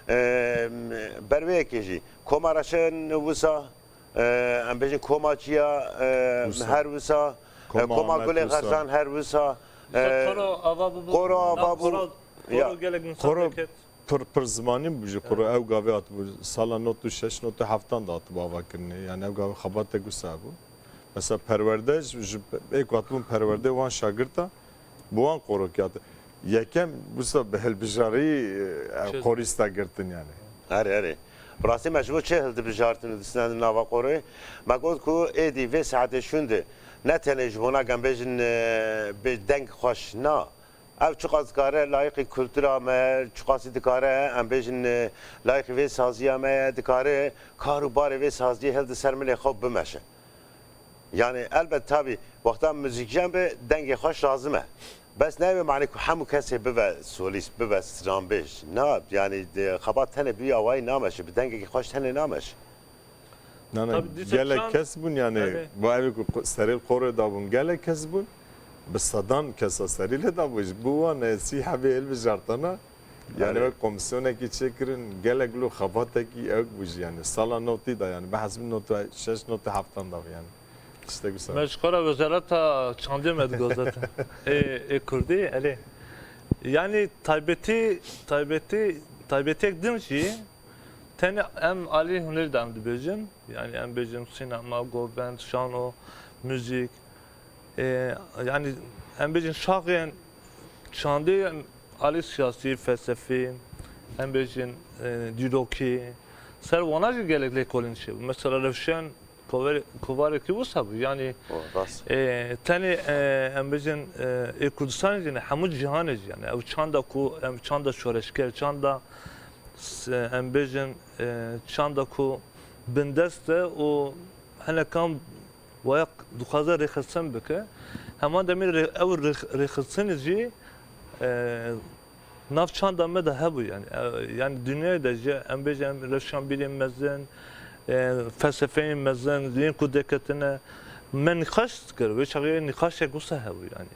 Em, ber vê yekê jî Koma Reşên wisa, e, em bêjin Koma Çiya, e, Wisa. Her wisa, e, Koma Koma Ahmet Gulê wisa. Xerzan her wisa, Mesela e, Koro Ava bû. Koro Ava bû. Koro, Ya. Koro gelek insan Koro deket. Pir, pir zimanî bû ji Koro, ew gavê hatibû sala not û şeş, not û heftan de hatibû avakirinê. Yani ew gavê xebatek wisa bû. Mesela perwerde ji, ji ê ku hatibûn perwerdê wan şagirta, bi wan Koro kiyate. Yekem wisa bi hilbijarî, e, ew Çi? Korîsta girtin yani. Erê, erê. Bi rastî me ji bo çi hildibijartin û disnendin nava Koroyê? Me got ku êdî vê saetê şûn de ne tenê ji bona em bêjin, e, bê deng xweş na. Ev çiqas dikare layiqî kultura me, çiqasî dikare, em bêjin, e, layiqî vê saziya me ye, dikare kar û barê vê saziyê hildi ser milê xwe bimeşe. Yani elbet tabî wexta muzîkjen be dengê xweş lazim e. Bes nayê manî ku hemû kesê bibe solîst, bibe stranbêj. Na, yani, e, xebat tenê bi wî awayî nameşe, bi dengekî xweş tenê nameşe. Na, na, Tabii, dîsa gelek çand kes bûn yani, Evet. bu evê ku qu-, serê Koroyê dabûn, gelek kes bûn, bi sedan kesa serî lê dabû, ji bo wan, e, sî hebê hilbijartana, yani Evet. wek komîsyonekî çêkirin, gelek lo xebatekî ew bû jî yani, sala notî da yani, bihesbî not û şeş, not û heftan da yani. Tiştek wisa. Me ji xwe re wezareta çandê me digot zaten. Ê, ê kurdî, erê. Yani taybetî, taybetî, taybetiyek din jî, Tenê em alî hunerî de em dibêjin. Yani em bêjin sînema, govend, şano, muzîk. E, yani em bêjin şaxên çandê em alî siyasî, felsefî, em bêjin, e, dîrokî. Ser wana jî gelek lêkolîn çêbû. Mesela Rewşen Kovar-, Kovarekî wisa bû. Yani, O, rast. e, tenê, e, em bêjin, e, ê Kurdistanê jî ne, hemû cîhanê jî yani. Ew çanda ku, em çanda şoreşger, çanda s-, em bêjin, e, çanda ku bindest e û hinekan waya dixwaze rêxistin bike. Heman demê rê-, ew rêx-, rêxistinê jî, e, nav çanda me de hebû yani. E, yani dinyayê de jî em bêjin rewşanbîrên mezin, e, felsefeyên mezin, yên ku deketine me nîqaş dikir. Wê çaxê nîqaşek wisa hebû yani.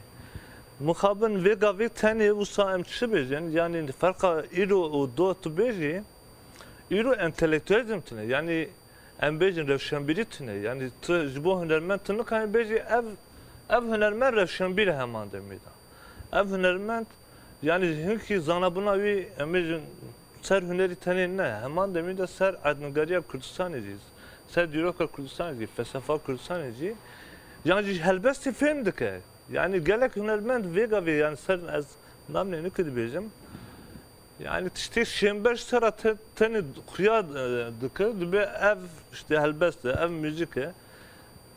Mixabin vê gavê tenê wisa em çi bêjin? Yani ferqa îro û do tu bêjî, îro entelektuelîzm tune. Yani em bêjin rewşenbîrî tune. Yani tu ji bo hunermend tu nikanî bêjî ev, ev hunermend rewşenbîr e heman demê de. Ev hunermend, yani hinkî zanabûna wî em bêjin ser hunerî tenê ne. Heman demê de ser erdnîgariya Kurdistanê jî, ser dîroka Kurdistanê jî, felsefa Kurdistanê jî, yan jî helbestî fêm dike. Yani gelek hunermend vê gavê, yani ser ez namê nûkê dibêjim. Yani tiştê şênber ji te re te-, tenê xuya, e, dike, dibe ev işte helbest e, ev muzîk e.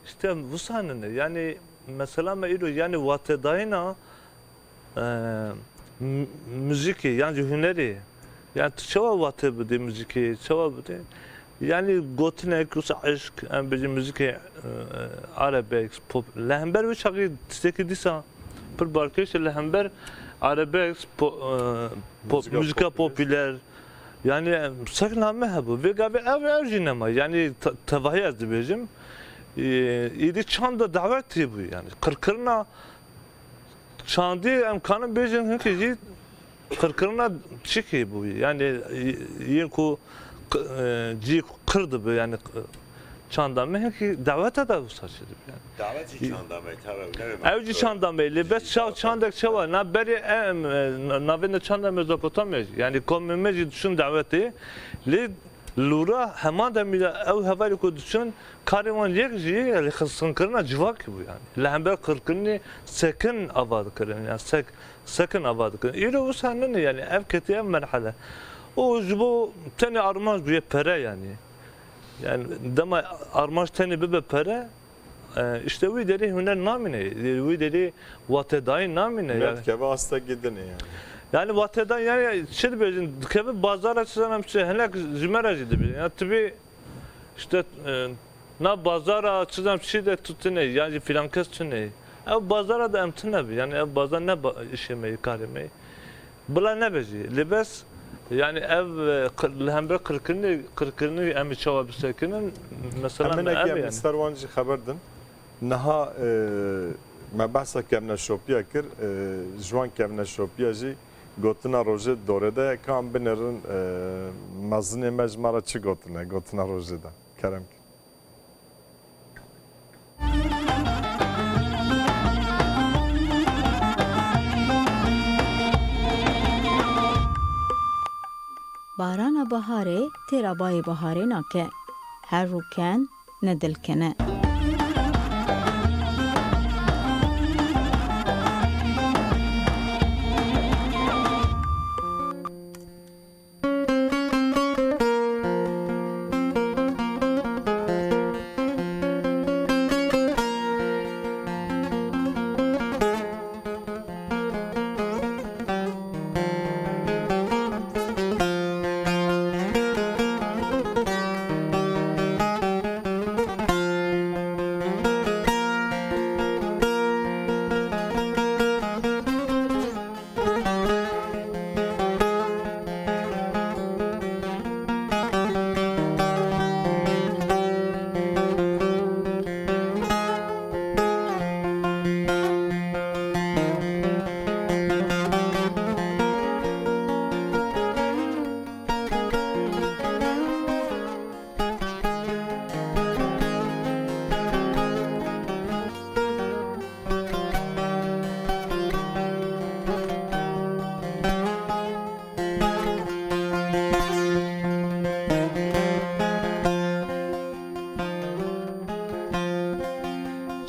İşte wisa nine. Yani mesela me îro yani watedayîna, e, m-, muzîkê, yani hunerê. Yani tu çawa wate bidê muzîkê, çawa bidê? Yani gotinek, wisa eşq, em bêjin muzîkê, e, arabesk, pop. Li hember wê çaxê tiştekî dîsa pir balkêş e, li hember arabesk, po-, e, pop, Muzîka muzîka popüler. popüler. Yani, em, sek name hebû. Vê gavê ev, ev jî nema. Yani, te-, tevahî ez dibêjim. E, îdî çanda dawetê bû. Yani, qirkirina Çandî em kanin bêjin hinkî jî qirkirina çikê bûyî. Yani, y-, yên ku q-, e, cî qir dibe, yani, q-, Çanda me hinkî daweta da wisa çi dibe yani. Dawet jî çanda me, tabii, ne demek? Ew jî çanda me, lê bes çaw çandek çawa, na berê em, e, na-, navê ne çanda Mezopotamya jî. Yani komê me jî diçûn dawetê, lê lûra heman demî de ew hevalê ku diçûn, karê wan yek jî, yani xisxinkirina civakê bû yani. Li hember qirkirinê sekin ava dikirin, yani sek, sekin ava dikirin. Îro wisa nene yani, ev ketiye ev merhele. Û ji bo tenê armanc bûye pere yani. Yani dema armanc tenê bibe pere, e, işte wî derê huner namîne, wî derê watedayî namîne yani. Dikeve asta gidinê yani. Yani watedayî yani çi dibêjin, dikeve bazara çi zanim çi, hinek ji me re jî dibêjin. Yani tu bê işte, e, na bazara çi zanim çi de tu tune, yani filan kes tune. Ev bazara da em tune bi, yani ev bazar ne ba-, işê me yê, karê me yê. Bila nebe jî. Lê bes, yani ev, e, qir-, li hember qirkirinê, qirkirinê em ê çawa bisekinin, mesela me ev em ê yani. Ser wan jî xeber din. Niha, e, me behsa kevneşopiya kir, e, ji wan kevneşopiya jî gotina rojê di dorê de ye. Ka em binêrin, e, mezinê me ji me re çi gotine, gotina rojê de. Kerem kir. Barana biharê têra bayê biharê nake. Her rûken ne dilkene.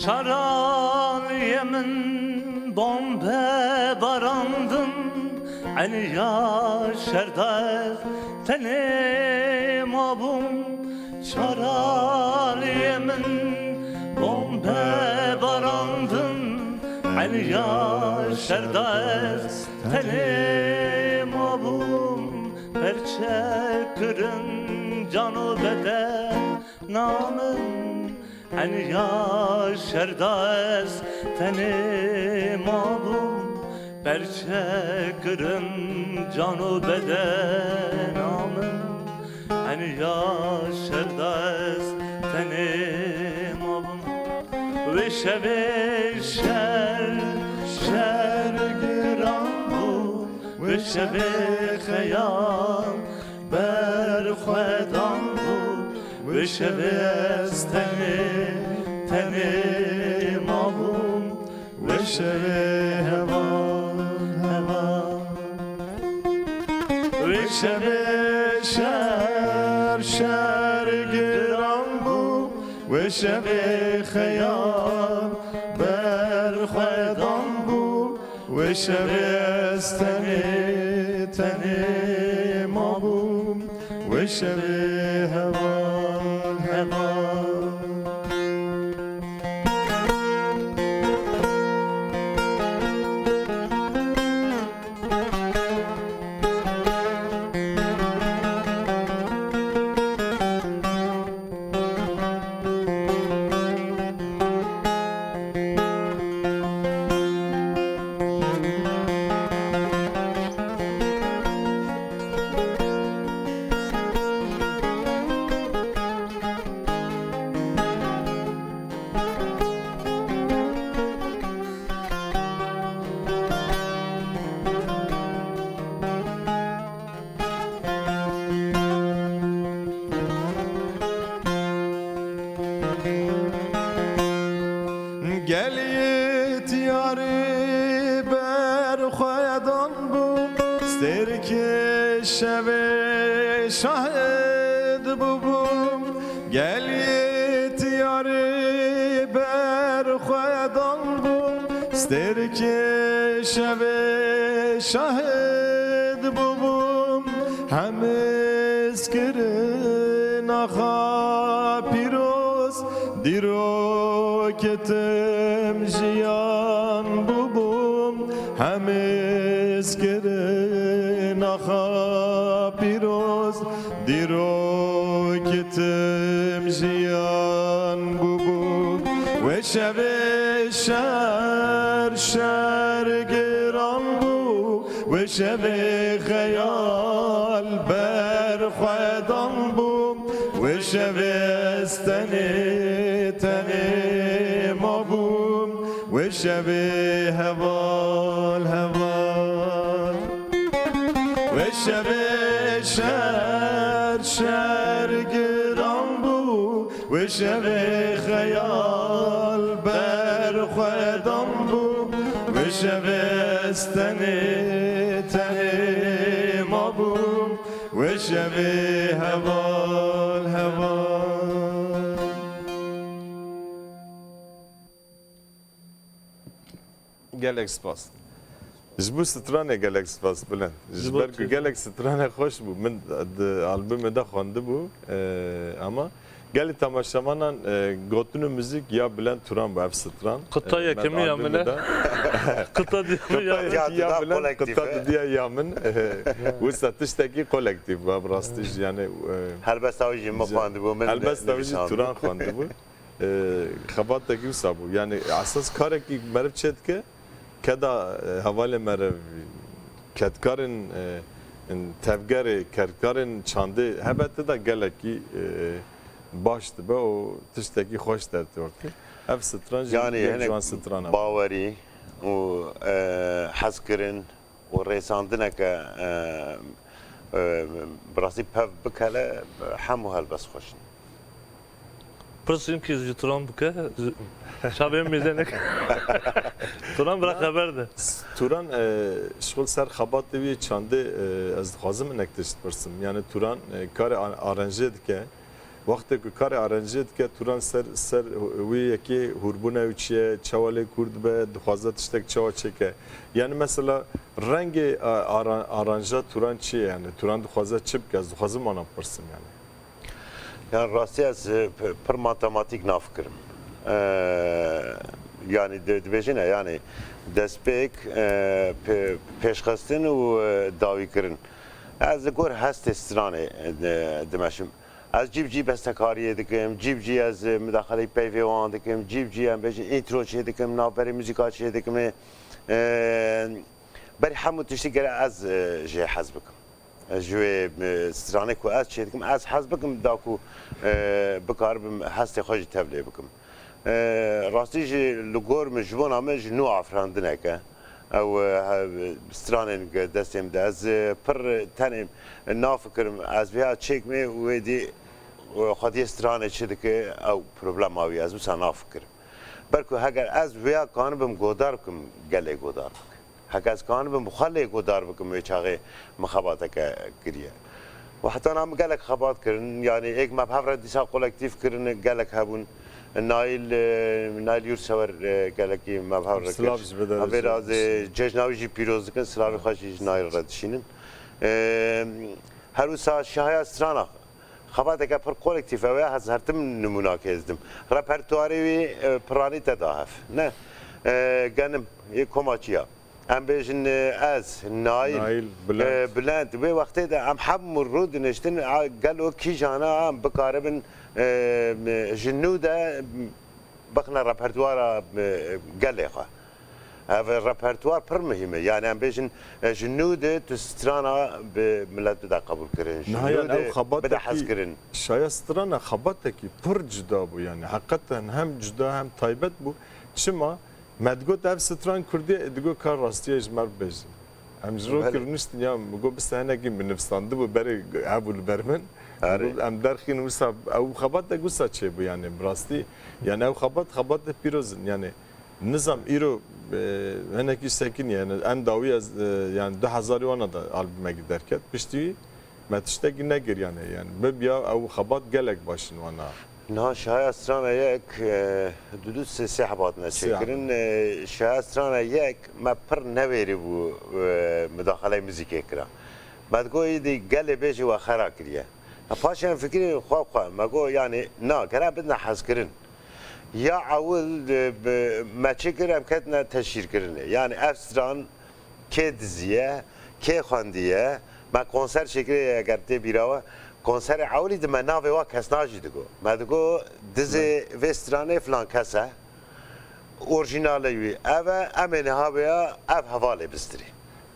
Çaraliyê min bombe barandin, eniya şerda ez tenê mabûm. Çaraliyê min bombe barandin, eniya şerda ez tenê mabûm. Perçe kirin can û bedena min, eniya şerda ez tenê mabûm. Perçe kirin can û bedena min, eniya şerda ez tenê mabûm. Wê şevê şer, şer giran bû, wê şevê xeyal ber xwe dan bû, wê şevê ez tenê, tenê mabûm. Wê şevê heval, heval. Wê şevê şer, şer giran bû. Wê şevê xeyal ber xwe dan bû. Wê şevê ez tenê, tenê mabûm. Wê şevê heval, heval. Kê şevê şahid bûbûm, gel yê tiyarî berxwedan bûm. Stêrkê şevê şahid bûbûm, hemiz kirin axa pîroz. Dîrokê tim jiyan bûbûm, hemiz kirin axa pîroz. Dîrokê tim jiyan bûbû, wê şevê şer şer giran bû. Wê şevê xeyal berxwedan bû, wê şevê ez tenê tenê mabûm, wê şevê heval heval. Wê şevê şer şer giran bû, wê şevê xeyal berxwedan bû, wê şevê ez tenê tenê mabûm, wê şevê heval heval. Gelek spas. Ji bo stranê gelek spas, Bulent. Ji Ji bo ber ku tu- gelek stranê xweş bû. Min di albumê de xwendibû, e, ama gelê temaşevanan, e, gotin û muzîk ya Bulent Turan bû ev stran. Qita E, yekemî ya albumê min e. de. Qita dî Qita ya. yekî ya Bulent, qita didiya ya min. E, wisa tiştekî kolektîf bû, bi rastî jî, yani, e, Helbesta wî jî min xwendibû, min helbesta wî jî nivîsandibû. Turan xwendibû. E, xebatekî wisa bû. Yani esas karekî meriv çêdike, keda, e, hevalê meriv, kedkarên, e, in tevgerê, kedkarên çandê hebe tê de gelekî, e, baş dibe û tiştekî xweş dertê ortê. Ev stran jî Yani yek hinek ji wan strana bû. Bawerî û, e, hezkirin û rêsandineke, e, e, bi rastî pev bikele, hemû helbest xweş in. Pirsînkî ji Turan bike, ji çavê mêze neke. Turan bira xeber de. Turan, e, şixul ser xebatê wî çandê, e, ez dixwazim hinek tişt pirsim. Yani Turan, e, karê a-, aranjê dike. Wextê ku karê aranjê dike, Turan ser, ser wî yekê hûrbûna wî çi ye, çawa lê kûr dibe, dixwaze tiştek çawa çêke. Yani mesela rengê, a, ara-, aranja Turan çi ye? Yani Turan dixwaze çi bike? Ez dixwazim wana pirsim yani. Yani rastî ez, e, p-, pir matematîk nafikirim. E, yani di-, dibêjine yani destpêk, e, pe-, pêşxistin û, e, dawîkirin. Ez li gor hestê stranê, e, di-, dimeşim. Ez cî bi cî bestekariyê dikim, cî bi cî ez, e, midaxeleyî peyvê wan dikim, cî bi cî em bêjin intro çê dikim, navberê muzîka çê dikim. E, berî hemû tiştî gere ez, e, jê hez bikim. Ji wê, e, stranê ku ez çêdikim, ez hez bikim da ku, e, bikaribim hestê xwe jî tevlê bikim. E, rastî jî li gor min ji bona min ji nû afirandineke. Ew, e, he-, stranên ge-, destê min de ez, e, pir tenê nafikirim. Ez vêya çêkimê wê dî, e, xwediyê stranê çi dike, ew problema wî ez wisa nafikirim. Belku heger ez vêya kanibim godar bikim, gelê godar bikim. Heke ez kanibim bi xwe lê godar bikim wê çaxê min xebateke kiriye. Û heta niha min gelek xebat kirin, yanî êk me bi hev re dîsa kolektîf kirin, gelek hebûn. Nail, e, Nail Yurtsever, e, gelekî me bi hev re kir. Silav ji vê de Em vê re re, e, cejna wî jî pîroz dikin, silavê xwe jî ji Nail re dişînin. E, her wisa şahaya strana xebateke pir kolektîf ew e, ez her tim nimûnakê ez dim. Repertuarê wî, e, piranî te da hev. Ne, e, genim, yê komaçiya. Em bêjin, e, ez, Nail, Nail, Bülent. E, Bülent. Wê wextê de em hemû rû diniştin, a, gelo kîjana em bikaribin, e, ji nû de bixine repertuara, e, gelê xwe. Ev repertuar pir muhîm e. Yani em bêjin, e, ji nû de tu strana bi milet bide qebûl kirin. Ji Niha nû yan ew de bide hez xebatekî kirin. Şaya strana xebatekî pir cuda bû yani. Heqeten hem cuda hem taybet bû. Çima? Me digot ev stran kurdî ye, ê digot ka rastî ye ji me re bibêjin. Em ji ro Belê. Kir niştin ya, min got biste hinekî min nivîsandibû berê hebû li ber min. Erê. Min got em derxînin wisa ew xebatek wisa çêbû yani bi rastî. Yani ew xebat, xebatê pîroz in yani. Nizam îro, e, hinekî sekinî, yani en dawî ez, e, yani du hezarî wana de albumekî derket. Piştî wî me tiştekî negiriyane, yani bibiya ew xebat gelek baş in wana. Niha Şahaya Strana yek, e, du du sê sê heb hatine Sê heb. çêkirin. E, Şahaya Strana yek me pir newêrî bû, e, mudaxeleyê muzîkê kira. Me digot, îdî gelê bêjî we xera kiriye. E, paşê em fikirî xwe xwe, me got, yani na, gere bidine hezkirin. Ya ewil, e, bi, me çi kir, em ketine teşhîrkirinê. Yani ev stran kê diziye, kê xwendiye, me konser çêkirê, eger tê bîra we, konserê ewilî di me navê wa kes najî digo. Me digo, dizê vê stranê filan kes e, orjinalê wî ev e, em ê niha vêya ev hevalê bistirî.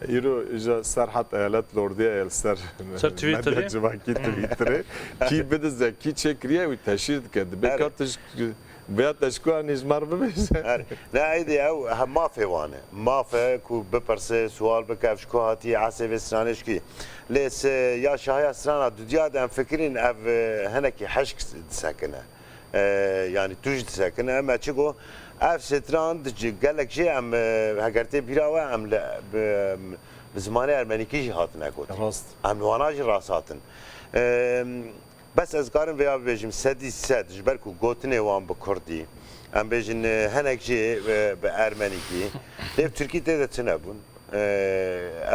Îro îja Serhat Eyalet Lordiye ye li ser Ser Twitterê. medya civakî Twitterê. Kî bidize, kî çêkiriye, wî teşhîr dike. Dibe Her ka tij-, vêya teşkuanî ji me re bibêje. Her, ne, êdî ew he mafê wan e. Maf e ku bipirse, sual bike, ev ji ku hatiye, esê vê stranê ji kî. Lê se ya Şahaya Strana dudiya de em fikirîn ev, e, hinekî hişk disekine. E, yani tûj disekine. Me çi got, ev stran di ci-, gelek jê em, e, heger tê bîra we, em li, bi, bi zimanê ermenîkî jî hatine gotin. Rast. Em li wana jî rast hatin. E, bes ez karim vêya bibêjim, sedî sed, ji ber ku gotinê wan bi kurdî, em bêjin, e, hinek jî, e, bi ermenîkî, lê bi tirkî tê de tune bûn. E,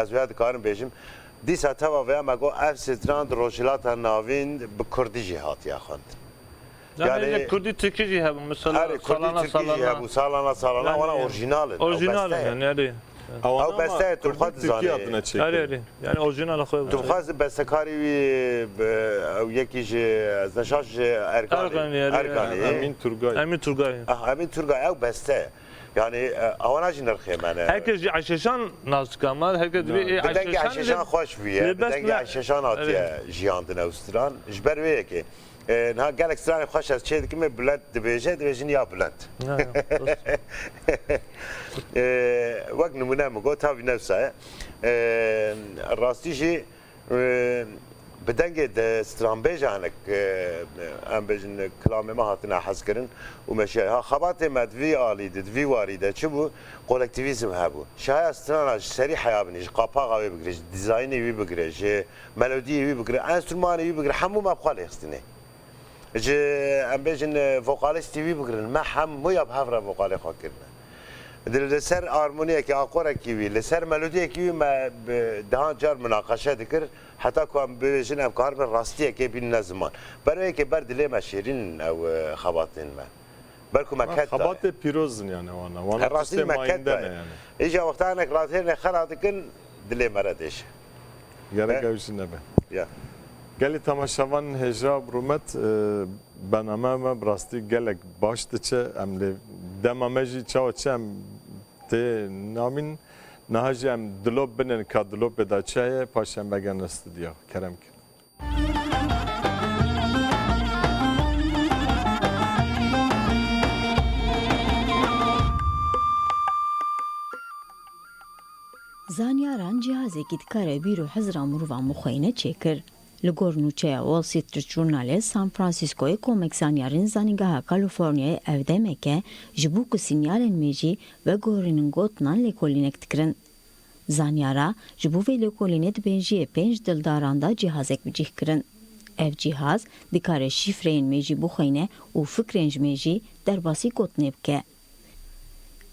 ez vêya dikarim bêjim. Dîsa teva vêya me got, ev stran di Rojhilata Navîn bi kurdî jî hatiye xwendin. Yani Yani, li kurdî tirkî jî hebû, mesela, erê, kurdî salana tirkî jî salana. hebû, salana salana, Yani, wana orjinal in, ew orjinal beste in, ye. yani, erê. Ewana Ew beste ye, tu kurdî xwe tirkî dizanî. hatine çêkirin. Erê, erê. Yani orjinal xwe Tu bû. xwest bestekarî wî, bi, ew yekî ji, ez neşaş ji Erkanî. Erkanî, erê, Erkanî. erê. Emîn Turgay. Emîn Turgay. Ah, Emîn Turgay, ew beste ye. Yani, e, ewana jî nirxê me ne. Herkes jî Eşeşan nas dike, ama herkes Yani. dibê, e, Bi dengê Eşeşan Eşeşan jî xweş bûye. lê Bi bes dengê ne. Eşeşan hatiye Erê. jiyandin ew stran. Ji ber wê yekê. E, niha gelek stranê xweş ez çê dikim, ê Bülent dibêje, dibêjin ya Bülent. Ya, ya, dost. E, wek nimûne min got, tavî newsa ye. E, rastî jî, e, bi dengê de stranbêja hinek, e, em bêjin, kilamê me hatine hezkirin û meşe. Ha, xebatê me di vî alî de, di vî warî de çi bû? Kolektîvîzm hebû. Şaya strana ji serî heya binî, ji qapaxa wê bigire, ji dîzaynê wî bigire, ji melodiyê wî bigire, enstrûmanê wî bigire, hemû me bi xwe lêxistinê. Ji, em bêjin, e, vokalistî wî bigirin, me hemûya bi hev re vokalê xwe kirine. Di, li ser armoniyekî, akorekî wî, li ser melodiyekî wî me bi, dehan car munaqeşe dikir, heta ku em bibêjin, em karibin rastiyekê bînine ziman. Ber wê yekê ber dilê me şêrîn in ew, e, xebatên me. Ber ku me Ha, ket daye. Xebatê pîroz in yani wana. Wana Her rastî tiştê me ket mayînde daye. ne yani. Îja wexta hinek radhêrnê xera dikin, dilê me re dêşe. Gerek He? ew jî nebe. Ya. Gelî temaşevan hêja bi rûmet, e, bername me bi rastî gelek baş diçe. Em lê dema me jî çawa çi em tê namîn. Niha jî em dilop binin ka dilopê de çi heye, paşê em vegerine stûdyo. Kerem kir. Zanyaran cihazekî dikare bîr û hizra mirovan bixweyne çêkir. Li gor nûçeya Wall Street Journalê, San Franciscoyê komek zanyarên Zanîngeha Californiayê ev demek e, ji bo ku sînyalên mêjî veguherînin gotinan lêkolînek dikirin. Zanyara ji bo vê lêkolînê di mejiyê pênc dildaran de cihazek bi cih kirin. Ev cihaz dikare şîfreyên mêjî bixweyne û fikrên ji mêjî derbasî gotinê bike.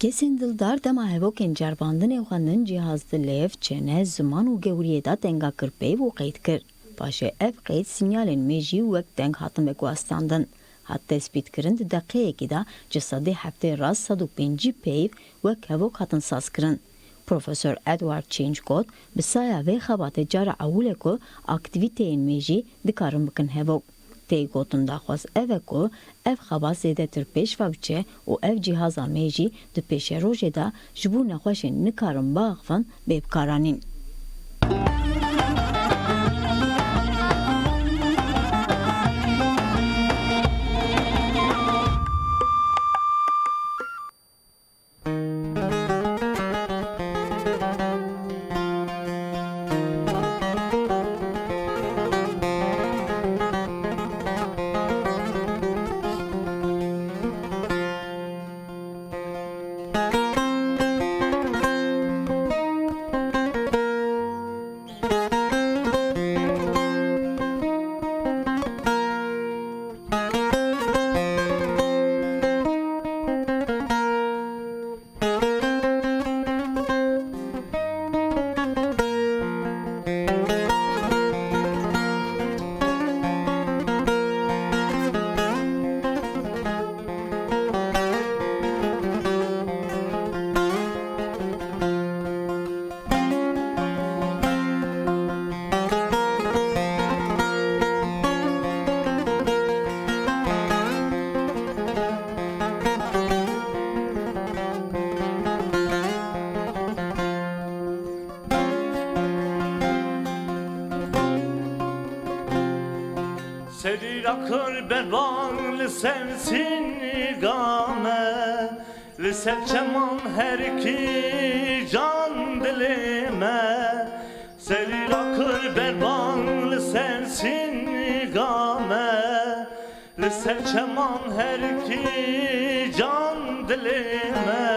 Kesên dildar dema hevokên ceribandinê xwendin, cihaz di lêv, çene, ziman û gewriyê de denga kir peyv û qeyd kir. Paşê ev qeyd sînyalên mêjî wek deng hatin veguhestandin. Hat tespîtkirin, di deqeyekî de ji sedê heftê rast sed û pêncî peyv wek hevok hatin sazkirin. Profesor Edward Chinch got, bi saya vê xebatê cara ewil e ku aktîvîteyên mêjî dikarin bikin hevok. Tê gotin daxwaz ev e ku ev xebat zêdetir pêş ve biçe û ev cîhaza mêjî di pêşerojê de ji bo nexweşên nikarin biaxivin bê bikaranîn. Serî rakur berbang li ser sînga me, li ser çeman her kîjan dilê me. Serî rakur berbang li ser sînga me, li ser çeman her kîjan dilê me.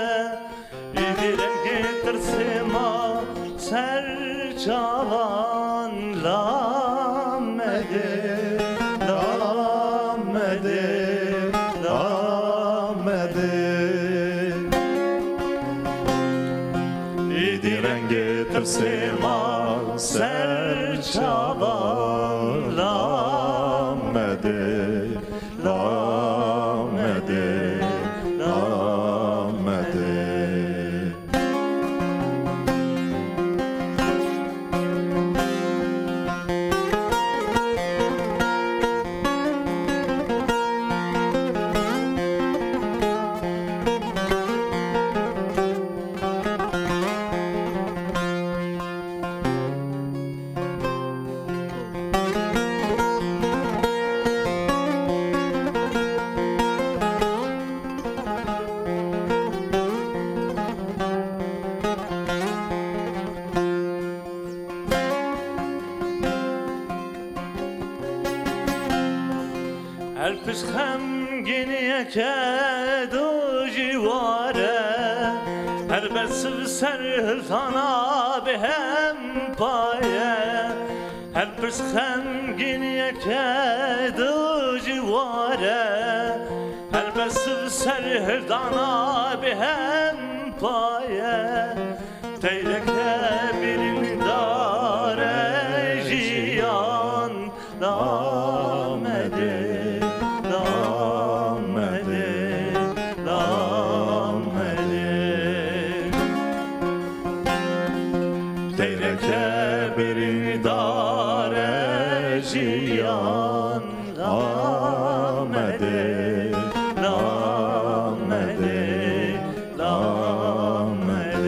Îdî rengê tirsê ma ser çavan lamedê, lamedê, lamedê. Îdî rengê tirsê ma ser çavan lamedê. Lamedê, lamedê. Her pişt xemgîniyeke du jî war e, her bersiv ser hildana bi hem paye. Her pişt xemgîniyeke du jî war e, her bersiv ser hildana bi hem paye. Teyreke birîndar e jiyan, lamedê, lamedê, lamedê. Teyreke birîndar e jiyan, lamedê, lamedê, lamedê.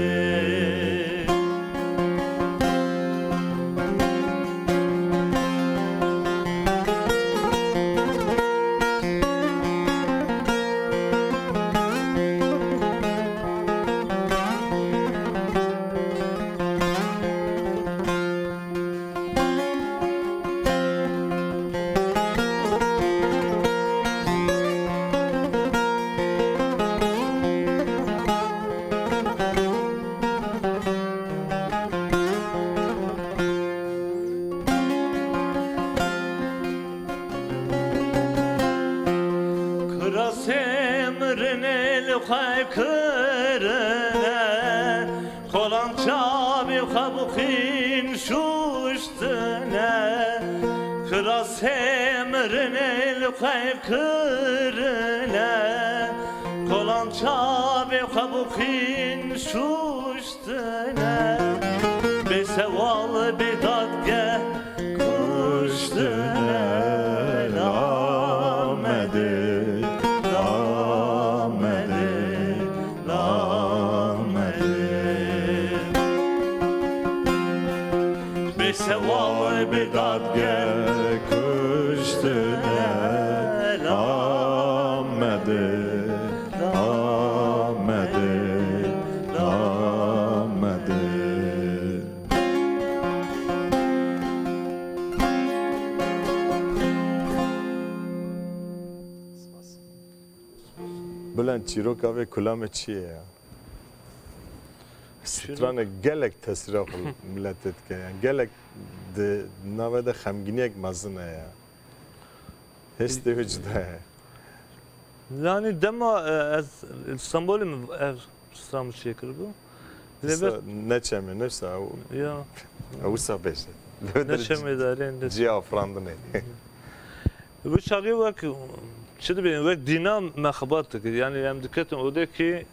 Kirasê mirinê li xwe kirine, kolan çavê xwe bi xîn şûştine. Kirasê mirinê li xwe kirine, kolan çavê xwe bi xîn şûştine. Bêsewal bê dadgeh kuştine, lamedê, lamedê, lamedê. Bêsewal bê dadgeh kuştine, lamedê, lamedê, lamedê. Bülent, çîroka vê kulamê çi ye ya? Stranek gelek tesîra xwe miletê dike. Yani gelek di navê de xemgîniyek mezin heye. Hêstê wê cuda ye. Yani dema, e, ez Îstanbulê min ev stran çêkiribû. Lê Wisa be- ne çemê, ne wisa ew. Ya. Ew wisa bêje. Lê Ne der çemê darê, ne cî afirandinê. Wê çaxê wek, çi dibê, wek dîna me xebat dikir. Yani em diketin odekî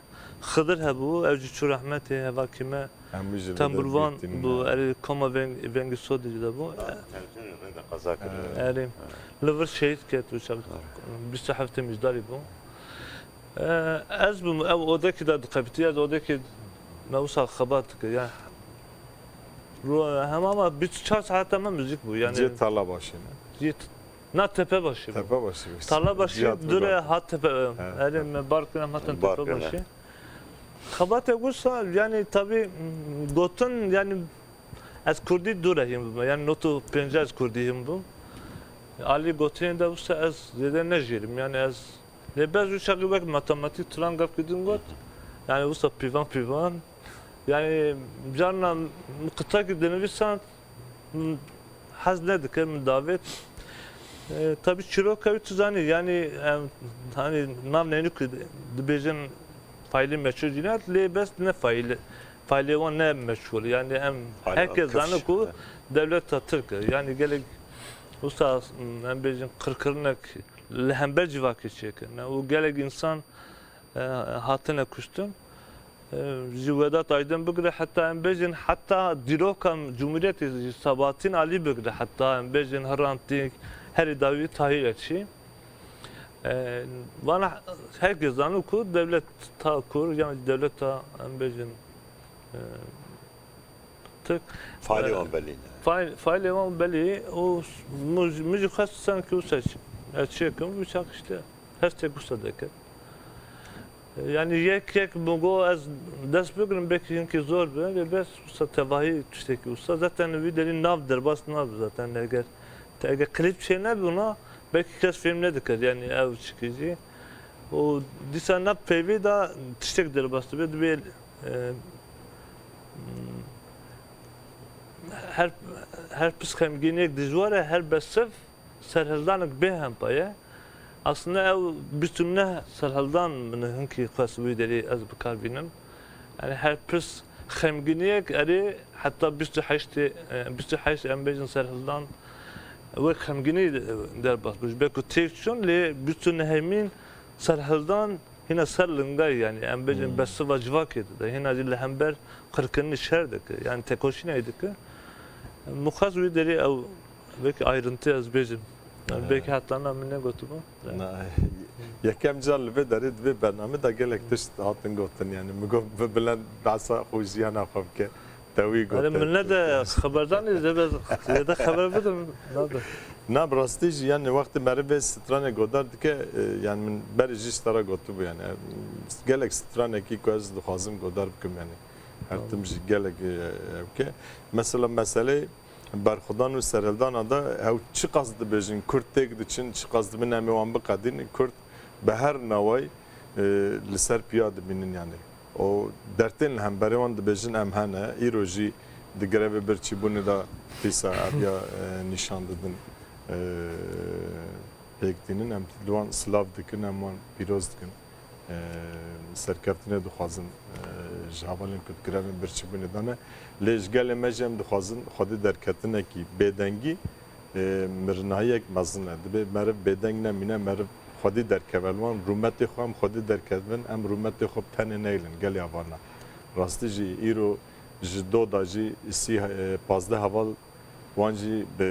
Xidir hebû, ew jî çû rehmetê, hevakî me. Hemû jî li Temburvan Dîna. Bû, erê koma veng-, vengî sodê jî de bû. Tencerê rê de qeza kiriye. Erê. Li vir şehîd ket û çav bîst û heftê Mijdarî bû. E, ez bûm, ew odekî de diqebitî, ez odekî me wisa xebat dikir, ya. Ro-, hema me bîst û çar saeta me muzîk bû, yani. Cê tala başê ne? Cê t-, Na Tepebaşî bû. Tepebaşî bû. Tarlabaşî Cihat dûre Murat. Hat Tepe, He, erê he. Me bar kirin em hatin Bar kirin, Tepebaşî. He. Xebatê wisa, yani tabî, m, gotin, yani ez kurdî dûre hîn bûme. Yani not û pênc ez kurdî hîn bûm. Alî gotinê de wisa ez zêde nejêrim. Yani ez lê bez wî çaxî wek matematîk turan gavkî din got. Yani wisa pîvan pîvan. Yani carna min qitekî dinivîsan, min hez nedikir, min davêt. E, tabî çîroka wî tu zanî, yani em, hani nav neynikî dibêjin faîlê meçhûl jî ne, lê bes ne faîlê, faîlê wan ne meçhûl. Yani em Faîlê herkes Tirk. Zane ku dewleta Tirk e. Yani gelek wisa em bêjin qirkirinek li hember civakê çêkirine û gelek însan e, hatine kuştin. E, ji Vedat Aydin bigire heta em bêjin heta dîroka Cumhuriyetê ji Sabahattin Alî bigire heta em bêjin Hrant Dînk herî dawî Tahîr Elçî. E, vana herkes zano ku dewleta kur, yani dewleta em bêjin, e, Tirk. Faîlê wan belî ne. Faîl-, faîlê wan belî û min jî xwest sanki wisa ç-, ez çêkim, wisa işte hestek wisa deke. Yani yek yek min got ez dest bigirim, belkî hinkî zor be, lê bes wisa tevahî tiştekî wisa. Zaten wî derî nav derbas nabe zaten. Eger, eger klîp çê nebe ona, belkî kes fêm nedikir, yani ew çikî jî. Û dîsa nav peyvê de tiştek derbas dibe, dibe, e, her, her pirs xemgîniyek dijwar e, her besiv serhildanek bê hempa ye. Aslında ew bîst û neh serhildan min hinkî xwest wî derî ez bi kar bînim. Yani her pirs xemgîniyek erê heta bîst û heştê, e, bîst û heşt em bêjin serhildan wek xemgînî derbas bû. Ji ber ku têk çûn lê bîst û nehemîn serhildan hîna ser lingayî, yani em bêjin Hmm. bersiva civakê dide. Hîna jî li hember qirkirinî şer dike. Yani tekoşînayî dike. Min xwest wî derî ew belkî ayrıntı ez bêjim. Yani He. Belkî heta na min negotibû. Na, yekem car li vê derê di vê bername de gelek tişt hatin gotin. Yani min got bi bilind behsa xwe jiyana xwe bike. Te wî got. Erê, min ne de xeberdanê, de be, de xeber bidim, nabe. Na, bi rastî jî, yani, wextê meriv vê stranê godar dike, e, yani, min berê jî ji te re gotibû, yani, e, gelek stranekî ku ez dixwazim godar bikim, yani, her Tamam. tim jî gelek, e, e, bike. Mesela, meselê berxwedan û serhildana de ew çiqas dibêjin, Kurd têk diçin, çiqas dibin em ê wan biqedînin, Kurd bi her neway, e, li ser piya dibînin, yani. Û dertên li hemberê wan dibêjin em hene. Îro jî di grevê birçîbûnê de dîsa eviya, e, nîşan didin, e, pêk tînin. Em li wan silav dikin, em wan pîroz dikin. E, serkeftinê dixwazin, e, ji hevalên ku di grevên birçîbûnê de ne. Lê ji gelê me jî em dixwazin xwedî derketinekî bêdengî e, mirinahiyek mezin e. Dibê meriv bêdeng nemîne, meriv xwedî derkeve li wan. Rûmetê xwe em xwedî derkevin, em rûmetê xwe bi tenê neylin, gelê hevalina. Rastî jî îro ji do da jî îsî, e, pazdeh heval wan jî bi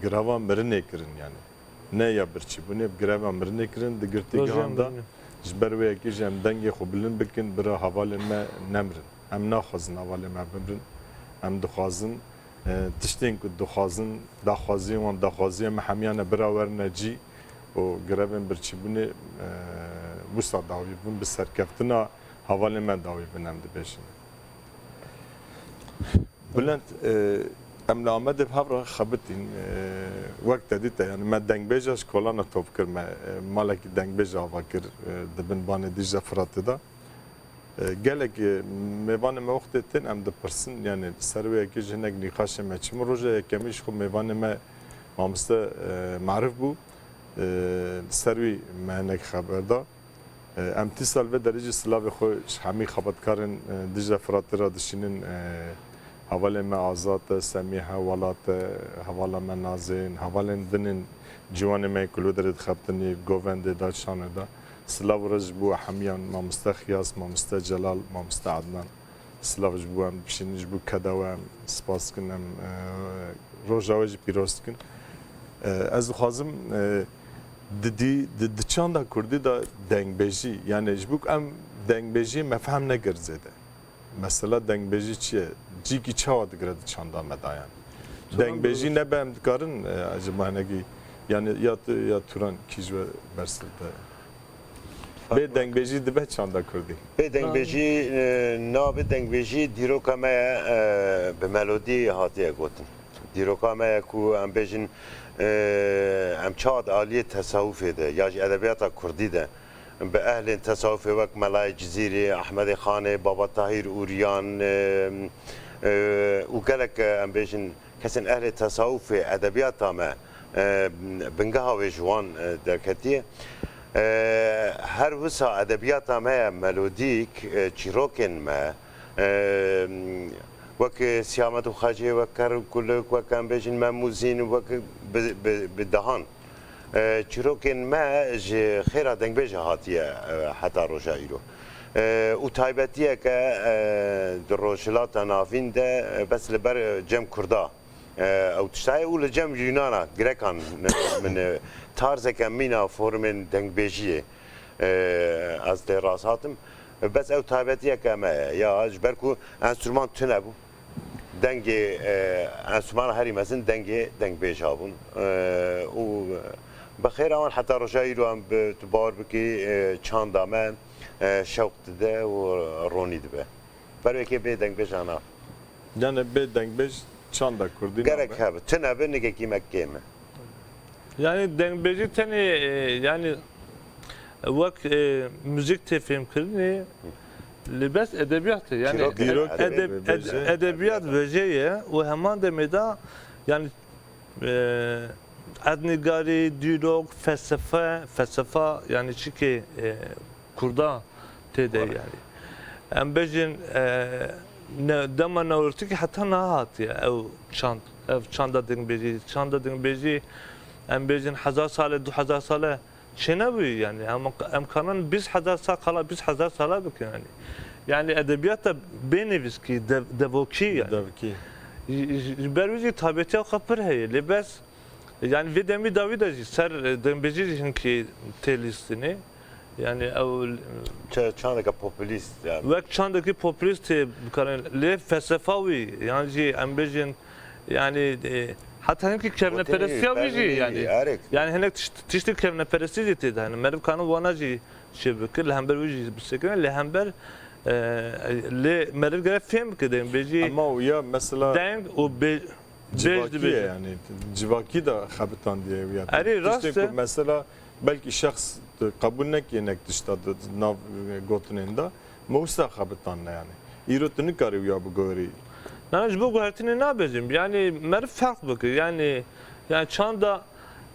greva mirinê kirin, yani. Ne ya birçîbûnê, bi greva mirinê kirin, di girtîgehan de. Ji ber wê yekê jî em dengê xwe bilind bikin, bira hevalên me nemirin. Em naxwazin hevalên me bimirin. Em dixwazin E, tiştên ku dixwazin, daxwaziyên wan, daxwaziya me hemiyan e, bira werine cî û grevên birçîbûnê, e, wisa dawî bûn, bi serkeftina hevalên me dawî bûn, em dibêjin. Bülent, e, em li Amedê bi hev re xebitîn, e, wek te dîte, yani me dengbêja ji kolana top kir, me, e, malekî dengbêj ava kir, e, di bin banê Dîcle Firatê de. E, gelek, e, mêvanê me wextê tên em dipirsin, yani li ser wê yekê ji hinek nîqaşê me çi min roja yekemî ji xwe mêvanê me mamoste, e, Marif bû. E, li ser wî me hinek xeber da. E, em tîsal vê derê jî silavê xwe ji hemî xebatkarên, e, Dicle Firatê re dişînin, e, hevalên me Azad e, Semîh e, Welat e, hevala me Nazên, hevalên din ên ciwanê me ku li wê derê dixebtin yê Govendê de, Şanê de. Silav û rêz ji bo hemiyan, mamoste Xiyas, mamoste Celal, mamoste Adnan. Silav ji bo em bişînin, ji bo keda we em spas dikin, em, e, roja we jî pîroz dikin. E, ez dixwazim, e, di, di, di, di çanda kurdî de dengbêjî, yani ji bo ku em dengbêjiyê me fehm nekir zêde. Mesela dengbêjî çi ye? Cîkî çawa digire di çanda me de, yani? Çawa Dengbêjî digire? Nebe em dikarin, e, ji manekî Yani ya tu ya Turan kî ji we bersiv de? Bê dengbêjî dibe çanda kurdî. Bê dengbêjî, e, navê dengbêjî dîroka me ye, e, bi melodî hatiye gotin. Dîroka me ye ku em bêjin, e, em çad aliyê tesawufê de ya jî edebiyata kurdî de bi ehlên tesawufê wek Melayê Cizîrê, Ehmedê Xanê, Baba Tahîr Ûriyan, e, e, û gelek, e, em bêjin kesên ehlê tesawufê edebiyata me, e, bingeha wê ji wan, e, derketiye. E, her wisa edebiyata me ye melodîk, e, çîrokên me, e, wek Siyamet û Xecê, wek Ker û Kulik, wek em bêjin Mem û Zîn, wek bi, bi, bi dehan. E, çîrokên me ji xêra dengbêjê hatiye, e, heta roja îro. E, û taybetiyeke, e, di Rojhilata Navîn de, e, bes li ber, e, cem Kurda, e, ew tişta ye û li cem Yunana, Grekan min, min, e, tarzeke mîna formên dengbêjiyê, e, ez tê rast hatim. Bes ew taybetiyeke me ye. Ya ji ber ku enstrûman tune bû. Dengê, e, enstrûmana herî mezin dengê dengbêja bûn. E, û bi xêra wan heta roja îro em bi, tu bawer bikî, e, çanda me, e, şewq dide û ronî dibe. Ber wekê bê dengbêjan a. Yani bê dengbêj çanda kurdî Gerek nabe. Hebe. Tune bi nikekî me kêm e. Yani dengbêjî tenê, e, yani wek, e, müzik tê fêmkirinê, lê bes edebiyat e. Yani Çîrok e, Dîrok e, edeb-, ed-, bêje. Edebiyat veje ye û heman demê de yani, e, erdnîgarî, dîrok, felsefe, felsefa yani çikê, e, Kurda tê de yani. Em bêjin, e, ne, dema newrotikî heta niha hatiye ew çand, ev çanda dengbêjî, çanda dengbêjî, em bêjin hezar sale, du hezar sale çênebûyî yani. Em, em kanan bîst hezar sal, qala bîst hezar sala bikin yani. Yani edebiyata bênivîskî, dev, devokî yani. Devkî. Ji, ji, ji ber wî jî tabetiya xwe pir heye. Lê bes Yani vê demî dawî de jî ser, e, dengbêjî jî hinkî tê lîstinê. Yani ew Çe-, çandeke populîst yani. Wek çandekî populîst tê bikarin. Lê felsefa wî, yan jî em bêjin, yani, e, heta hinkî kevneperestiya wî jî yani. Yani hinek tişt-, tiştê kevneperestî jî tê de. Yani meriv kanin wana jî çê bikir, li hember wî jî bisekine, li hember, e, lê meriv gerek fêm bike dengbêjî. Ema ya mesela deng û bê- Civakî ye yani. Civakî de xebitandiye ew ya. Erê, rast e. Tiştên ku mesela belkî şexs qebûl neke hinek tişta di nav gotinên de, me wisa xebitanine yani. Îro tu nikarî wiya bigorî. Na, ji bo guhertinê nabêjim. Yani meriv ferq bike. Yani, yani çanda,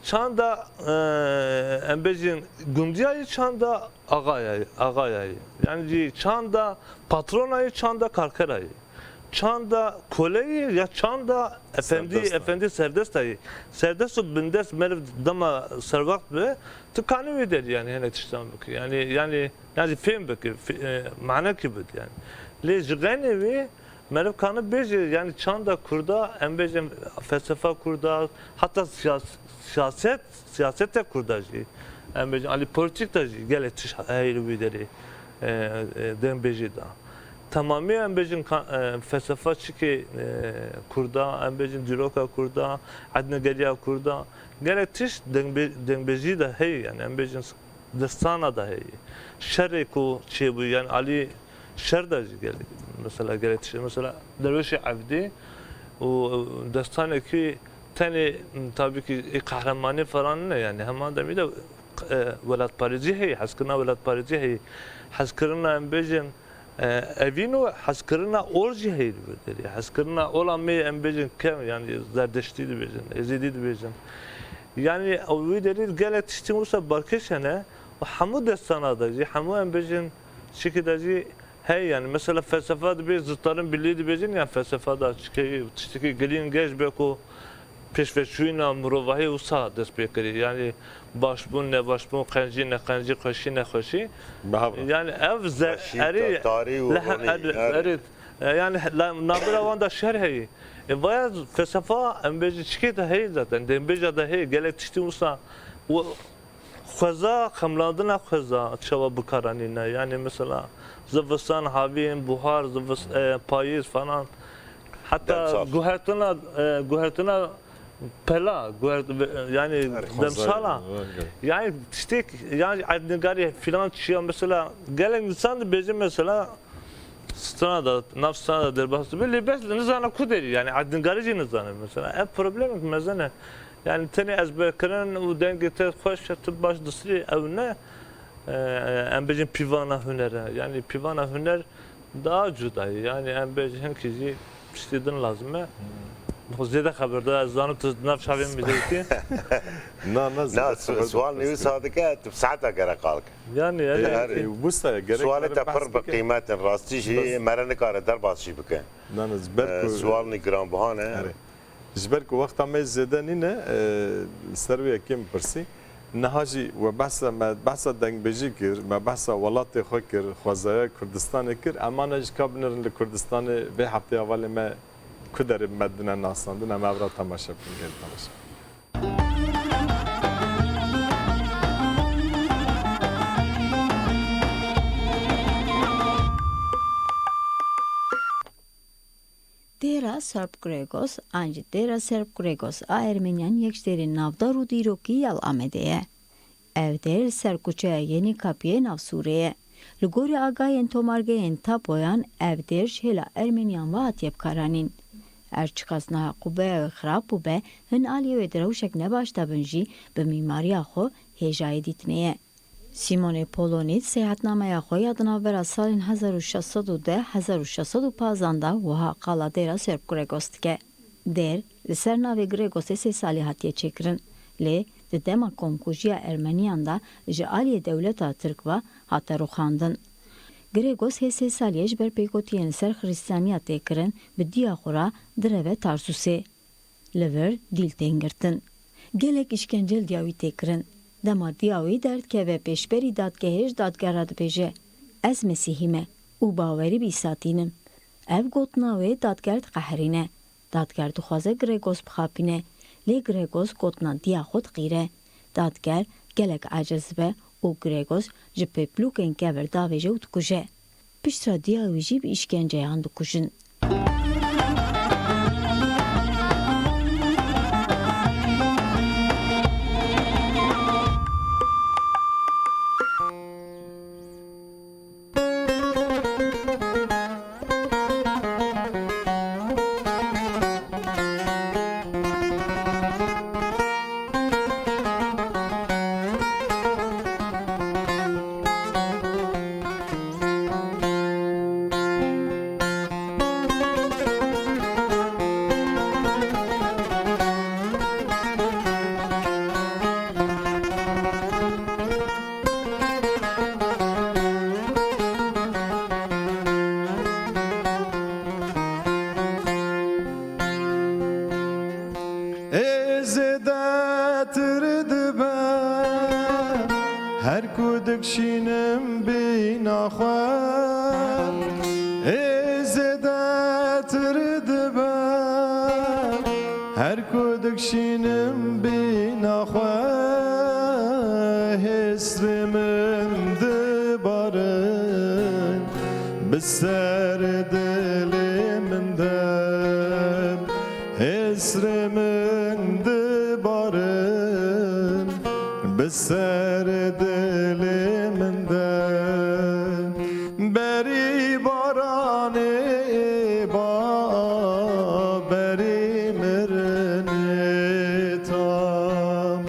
çanda, e, em bêjin gundiya yî, çanda axaya yî, axaya yî. Yani jî çanda patrona yî, çanda karkera yî. Çanda koleyî ya çanda efendî, efendî serdesta yî. Serdest û bindest meriv dema serwext be, tu kanî wî derî yani hinek tiştan bikî. Yani, yani, yani fêm bikî, fi-, e, manekî bid yani. Lê ji xeynê wî meriv kanî bêje yani çanda kurda, em bêjin felsefa kurda, heta siyas-, siyaset, siyaseta kurda jî, em bêjin alî polîtîk de jî gelek tişt heye li wî derê, e, e, dengbêjî de. Temamî em bêjin ka-, e, felsefa çikê, e, kurda, em bêjin dîroka kurda, erdnîgeriya kurda, gelek tişt dengbê-, dengbêjî de heye, yani em bêjin s-, destana de heye. Şerê ku çêbû, yani alî şer de jî gelek, mesela gelek tişt, mesela Derwêşê Evdî û destanekî tenê, m, tabî kî ê qehremanî falan ne, yani heman demî de, e, welatparêzî heye, hezkirina welatparêzî heye, hezkirina em bêjin, e, evîn û hezkirina ol jî heye li vê derê. Hezkirina ola me em bêjin kevn, yani Zerdeştî dibêjin, Êzidî dibêjin. Yani ew wî derî gelek tiştên wisa balkêş hene û hemû destana de jî, hemû em bêjin çikî de jî heye. Yani mesela felsefa dibê zitarin bilî dibêjin, yani felsefa da çikê tiştekî girîng e ji ber ku pêşveçûyîna mirovahî wisa dest pê kirî. Yani başbûn, nebaşbûn, qencî, neqencî, xweşî, nexweşî. Bi hev re. Yani ev ze-, Xweşî, erê, ta-, tarî û le-, ronî, erê, erê. erê, e, yani la-, navbera wan da şer heye. E, vaya felsefa, em bêjin çikê de heye zaten, dengbêja de heye, gelek tiştî wisa. Û xweza, xemlandina xweza çawa bikaranîne? Yani mesela zivistan, havîn, buhar, zivis-, e, payîz falan. Heta Demsal. guhertina, e, guhertina Pela, guhert, yani Erê. Demsala. Xwezayê, yani tiştek, yani erdnîgarî filan çiya mesela gelek insan dibêje mesela strana da, nav strana da derbas dibe, lê bes nizana ku derî, yani erdnîgarî jî nizane mesela. Ev problemek mezin e. Yani tenê ezberkirin û dengê te xweş e, tu baş disirî, ew ne, e, em bêjin pîvana huner e. Yani pîvana huner daha cuda ye. Yani em bêjin hinkî jî tiştê din lazim e. Hmm. Zêde xeberdar, ez zanim tu nav çavên min dikî. Na, na, Na, zêde su-, xeberdar sual nivîsa dike, tu bi saeta gerek qal ke. Yani, yani. Erê, erê. Wisa gerek Sualê te pir bi qîmet in, rastî jî mere nikare derbas jî bike. Na, na, ji ber Ee, ku sual nî giranbiha ne. Erê. Ji ber ku wexta me zêde nîne, e, li ser wê yekê min pirsî. Niha jî we behsa, me behsa dengbêjî kir, me behsa welatê xwe kir, xwezaya Kurdistanê kir. Em ane jî ka binêrin li Kurdistanê vê heftê hevalê me ku derê bi me dine nasandin, em ev ra temaşe bikin, gelî temaşe. Dêra Serb Gregos, an jî Dêra Serb Gregos a Ermeniyan yek ji dêrên navdar û dîrokî ya li Amedê ye. Ev dêr li ser kuçeya Yenî Kapiyê nav Sûrê ye. Li gorî agahiyên tomargehên tapoyan, ev dêr ji hêla Ermeniyan ve hatiye bikaranîn. Her çiqas niha qubeya wê xirab bûbe, hin aliyê wê di rewşek nebaş de bin jî, bi mîmariya xwe hêjayê dîtinê ye. Sîmonê Polonî di seyahatnameya xwe ya di navbera salên hezar û şeş sed û deh, hezar û şeş sed û panzdan de wiha qala dêra Serb Gregos dike. Dêr li ser navê Gregosê sê salî hatiye çêkirin, lê di dema komkujiya Ermeniyan de ji aliyê dewleta Tirk ve hate rûxandin. Gregos hê sê salî ye ji ber pêkotiyên li ser Xirîstiyaniya tê kirin, bi diya xwe re direve Tarsusê. Li vir dîl tên girtin. Gelek îşkence li diya wî tê kirin. Dema diya wî derdikeve pêşberî dadgehê ji dadger re dibêje, Ez Mesîhî me û bawerî bi Îsa tînim. Ev gotina wê dadger diqeherîne. Dadger dixwaze Gregos bixapîne, lê Gregos gotina diya xwe diqîre. Dadger gelek aciz dibe û Gregos ji pêplûkên kevir davêje û dikuje. Piştre diya wî jî bi îşkenceyan dikujin. Ê zêdetir dibe, her ku dikşînim bîna xwe. Ê zêdetir dibe, her ku dikşînim bîna xwe. Hêsrê min dibarin bi ser dilê min de. Hêsrê min dibarin bi ser dilê min de. Berî baranê ba, berî mirinê tam.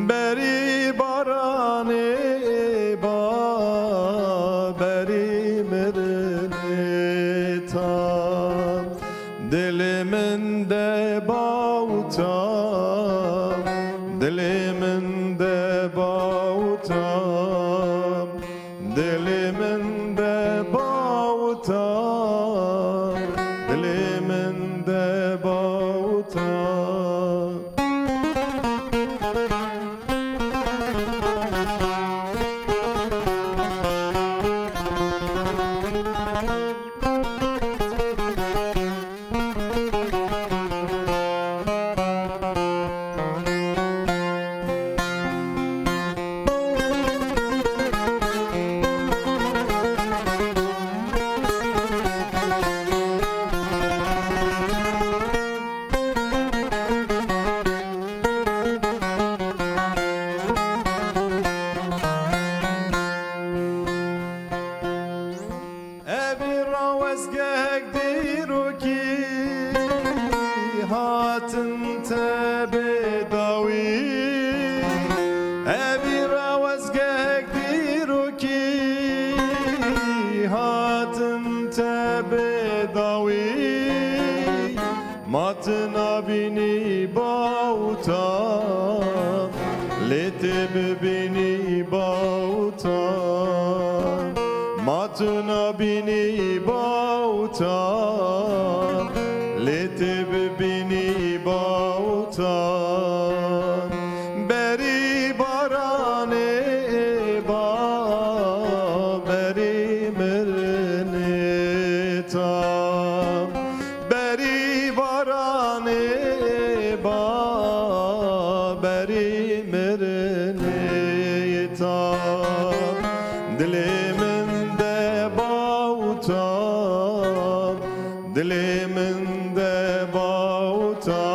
Berî baranê ba, berî mirinê tam. Dilê min de bawta, dilê min de bawta, dilê min de bawta, dilê min de bawta. Berî baranê ba, berî mirinê ta. Berî baranê ba, berî mirinê ta. Dilê min de bawta, dilê min de bawta.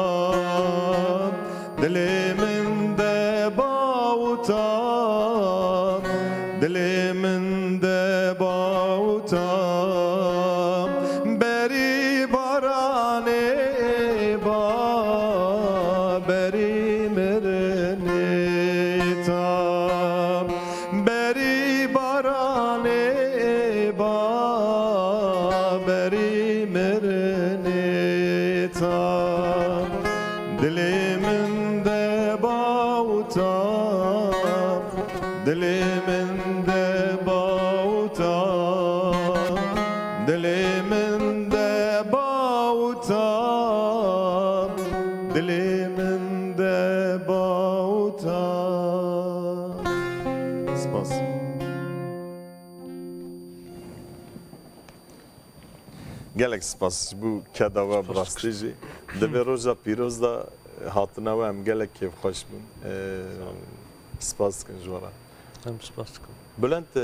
Dilê min de bawta, dilê min de bawta. Berî baranê ba, berî mirinê ta. Berî baranê ba, berî mirinê ta. Dilê min de bawta, dilê min de bawta, dilê min de bawta, dilê min de bawta. Spas. Gelek spas ji bo keda we, bi rastî jî. Di vê roja pîroz de hatina we em gelek kêfxweş bûn. Ee, spas dikin ji we re. Em spas dikin. Bülent, e,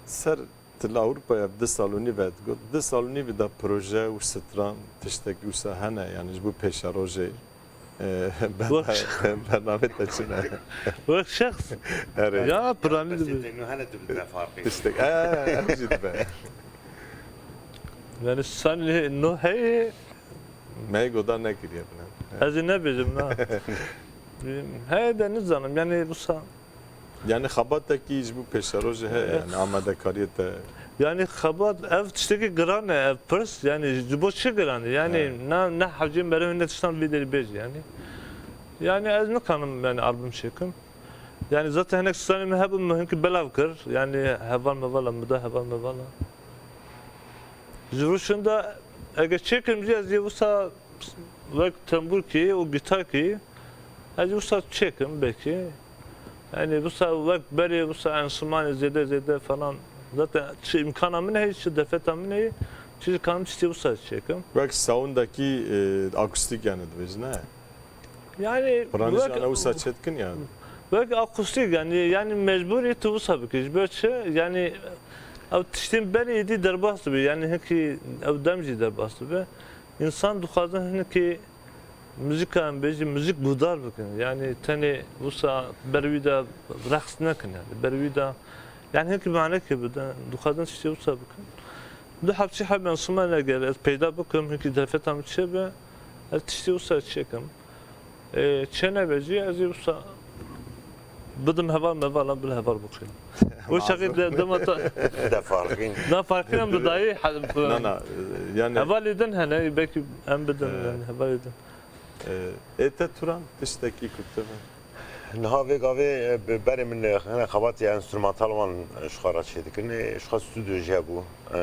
ser tu li Ewropayê ev du sal û nîv e digot. Du sal û nîvî de proje û stran tiştekî wisa hene, yanî ji bo pêşerojê, e, Wek bernamê te çi ne? Wek şexs. Erê. Ya, planî Bes dibe. Tê nû hene tu bi te farqî. Tiştek. E, ev jî dibe. Yani sen ne, no heye? Me guhdar nekiriye bine. Ez ê nebêjim, na. Heye de nizanim, yani bu sa- Yani xebatekî ji bo pêşerojê heye, yani amadekariyê te. Yani xebat, ev tiştekî giran e, ev pirs, yani ji bo çi giran e? Yani He. ne, ne hewcê meriv ne tiştan vê derê bêjî yani. Yani ez nikanim yani album çêkim. Yani zaten hinek stranê min hebûn, min hinkî belav kir. Yani heval mevala, min da heval mevala. Ji vir şûnda eger çêkim jî ez ê wisa wek tembûrkî û gîtarkî ez ê wisa çêkim belkî. Yani wisa wek berê wisa enstrûmanê zêde zêde falan. Zaten çi îmkana min heye, çi derfeta min heye, çi kanim tiştê wisa çêkim. Wek soundekî, e, akustîk yani dibêjin, ne? Yani Piranî wek, jî ana wisa çêdikin yani. Wek akustîk yani, yani mecbûrî tu wisa bikî. Ji ber çi? Yani ew tiştên berê êdî derbas dibe. Yani hinkî ew dem jî derbas dibe. Însan dixwazin hinkî muzîka em bêjî muzîk guhdar bikin. Yani tenê wisa ber wî de reqs nekin yani. Ber wî de yani hinkî manekê bidin. Dixwazin tiştê wisa bikin. Du heb çi heb enstrûman eger ez peyda bikim, hinkî derfeta min çêbe, ez tiştê wisa çêkim. Ê, çênebe jî ez ê wisa bidim heval mevalan, bil heval bixwînim. Wê çaxê de, dema ta De farqîn. Na farqîn em bi dayî he-, Na, na, e, yani hevalê din hene, belkî em bidin, E. yani hevalê din. E, ê te Turan tiştekî ku tu Niha vê gavê, e, bi berê min, e, hene xebatê enstrûmantal wan, e, ji xwe re çêdikirin. Ê, ji xwe stûdyo jî hebû. E,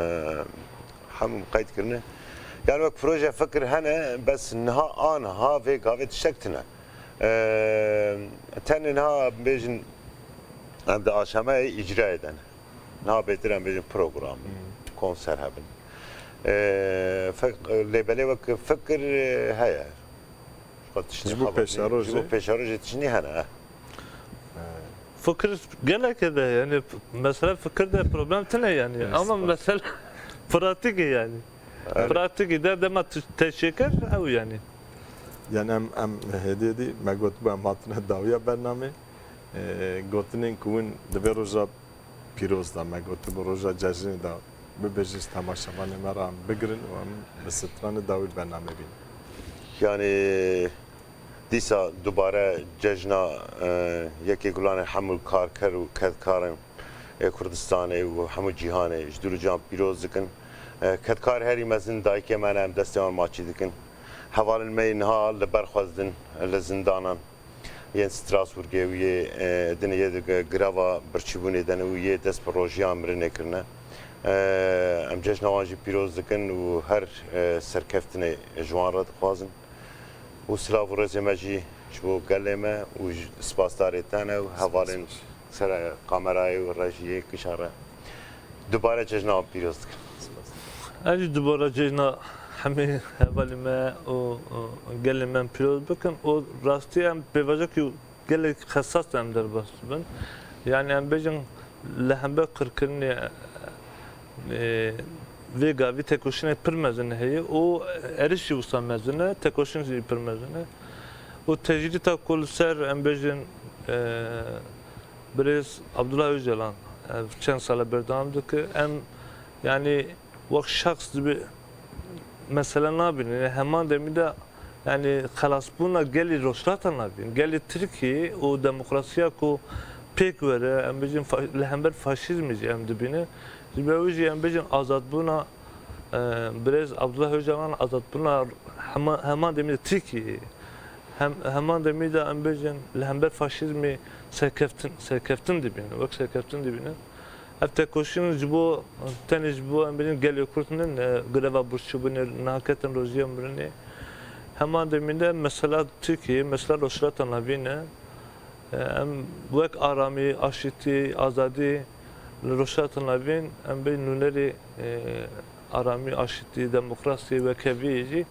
hemû qeyd kirine. Yani wek proje fikir hene, bes niha a niha vê gavê tiştek tune. E, tenê niha bêjin, em di aşameyê îcrayê de ne. Niha bêtir em bêjin program, Hmm. konser hebin. E, fek-, lêbelê wek fikir, e, heye. Ji bo pêşerojê. Ji bo pêşerojê tiştî hene, he. Fikir gelek e de, yani, f-, mesela fikir de problem tine yani. Evet, Ama spas. mesela pratik e yani. Evet. Pratik e de dema tu-, te çêkir, ew yani. Yani em, em hêdî hêdî me gotibû em hatine dawiya bernamê. E, gotinên ku hûn di vê roja pîroz de, me gotibû roja cejnê de bibêjin ji temaşevanê me re em bigirin û em bi stranê dawî bernamê bînin. Yani dîsa dubare cejna, e, yekê gulanê hemû karker û kedkarên, e, Kurdistanê û hemû cîhanê ji dûr û cihan pîroz dikin. E, kedkar herî mezin dayikê me ne, em destê wan maçî dikin. Hevalên me yê niha li ber xwe didin, li zindanan. Yên Strasbourgê û yê, e, dinê yê di greva birçîbûnê de ne û yê dest bi rojiya mirinê kirine. E, em cejna wan jî pîroz dikin û her, e, serkeftinê ji wan re dixwazin. Û silav û rêzê me jî ji bo gelê me û ji spasdarê te ne û hevalên ser kamerayê û rejiyê kişa re. Dubare cejna wan pîroz dikim. Ez jî dubare cejna hemî hevalê me û, û gelê me pîroz bikim û rastî em pêvajoyekî gelek xesas em derbas dibin. Yanî em bêjin li hember qirkirinê, e, vê gavî tekoşînek pir mezin heye û êrîş jî wisa mezin e, tekoşîn jî pir mezin e. Û tecrîta ku li ser em bêjin, e, birêz Abdullah Ocalan, e, çend sal e berdewam dike. Em yanî wek şexs dibê mesele nabînin. Heman demî de yanî xelasbûna gelê Rojhilata Navîn, gelê Tirkiyê û demokrasiya ku pêk were, em bêjin fa-, li hember faşîzmê jî em dibînin. Ji ber wê jî em bêjin azadbûna, e, birêz Abdullah Ocalan, azadbûna hema-, heman demî de Tirkiyeyê, hem, heman demî de em bêjin li hember faşîzmê serkeftin, serkeftin dibînin, wek serkeftin dibînin. Ev tekoşîn ji bo, tenê ji bo, em bêjin, gelê Kurd ne, ne greva birçîbûnê, niha ketin rojiya mirinê. Heman demî de mesela Tirkiyeyê, mesela Rojhilata Navîn e. Em wek aramî, aştî, azadî li Rojhilata Navîn, em bêjin nûnerê, e, aramî, aştî, demokrasiyê, wekheviyê jî,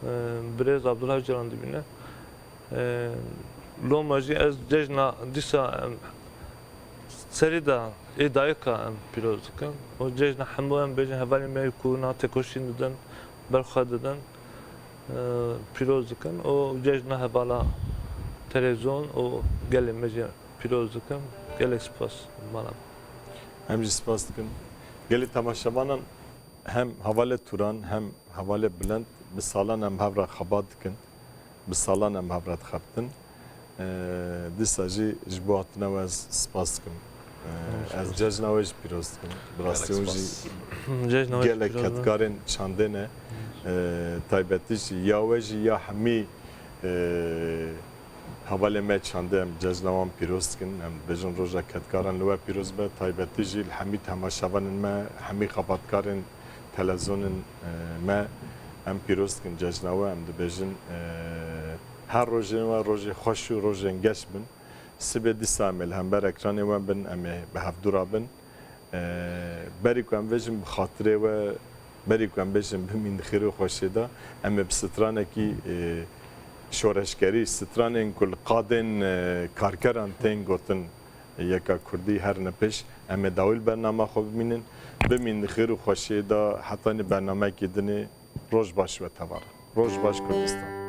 e, birêz Abdullah Ocalan dibîne. E, loma jî ez cejna dîsa em serî de ê dayika em pîroz dikin. Û cejna hemû em bêjin hevalên me ku na tekoşîn didin, berxwe didin, e, pîroz dikin. Û cejna hevala televîzyon û gelê me jî pîroz dikin. Gelek spas mala me. Em jî spas dikin. Gelê temaşevanan hem hevalê Turan hem hevalê Bilind bi salan em hev re xebat dikin. Bi salan em hev re dixebitin. Ee, dîsa jî ji bo hatina we ez spas dikim. Ee, ez cejna we jî pîroz dikim. Bi rastî hûn jî Cejna we jî gelek pîroz be. Kedkarên çandê ne. Ee, taybetî jî ya we jî ya hemî, ee, hevalê me çandê em cejna wan pîroz dikin. Em dibêjin roja kedkaran li we pîroz be. Taybetî jî li hemî temaşevanên me, hemî xebatkarên televîzyonên, e, me, em pîroz dikin cejna we, em dibêjin, e, her rojên we rojê xweş û rojên geş bin. Sibê dîsa em ê li hember ekranê we bin, em ê bi hevdû re bin. E, berî ku em vêjin bi xatirê we, berî ku em bêjin bimîn di xêr û xweşiyê de, em ê bi stranekî, e, şoreşgerî, stranên ku li qadên, e, karkeran tên gotin, Yeka Kurdî her ne pêş. Em ê dawî li bernama xwe bimînin. Bimîn di xêr û xweşiyê de hetanî bernameyekî dinê. Roj baş we tev re. Roj baş Kurdistan.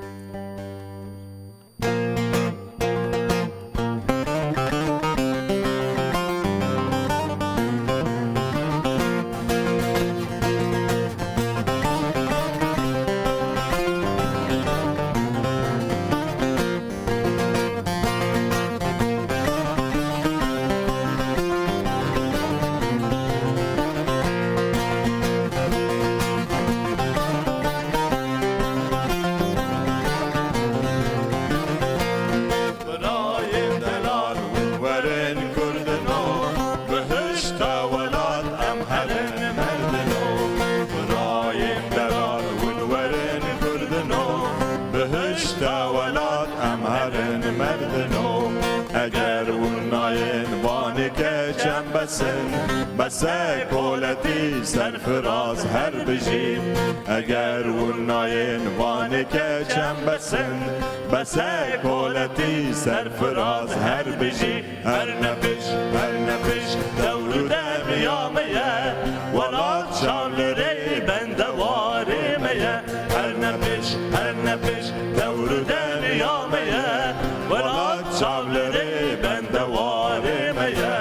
Birayên delal hûn werin Kurdino, bihişta welat em herin merdino. Birayên delal hûn werin Kurdino, bihişta welat em herin merdino. Eger hûn nayên vanê keç em besin, bese koletî serfiraz her bijî. Eger hûn nayên vanê keç em besin, bese koletî serfiraz her bijî. Her ne pêş, her ne pêş, dewr û demiya me ye, welat çav li rê bendewarê me ye. Her ne pêş, her ne pêş, dewr û demiya me ye, welat çav li rê bendewarê me ye.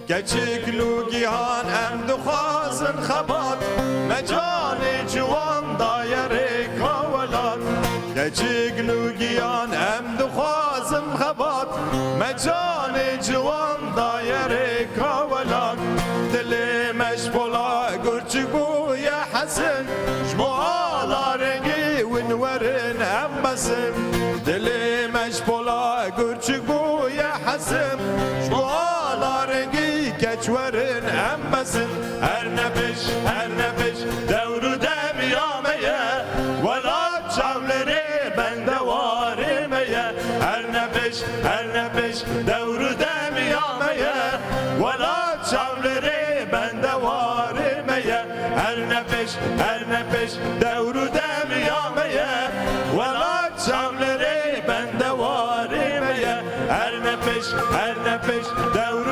Keçik lûgihan em dixwazin xebat, me canê ciwan daye rêka welat. Keçik lûgihan em dixwazin xebat, me canê ciwan daye rêka welat. Dilê me ji pola gurçik bûye hesin, ji bo ala rengî win werin Dilê me ji pola gurçik bûye hesim. Ji bo ala rengî keç werin em besin. Her ne pêş, her ne pêş, dewr û demiya me ye. Welat Çavlêrê bende warê me ye. Her ne pêş, her ne pêş, dewr û demiya me ye. Welat Çavlêrê bende warê me ye. Her ne pêş, her ne pêş, dewr û demiya me ye. Welat Çavlêrê bende warê me ye. Her ne pêş, her ne pêş, dewr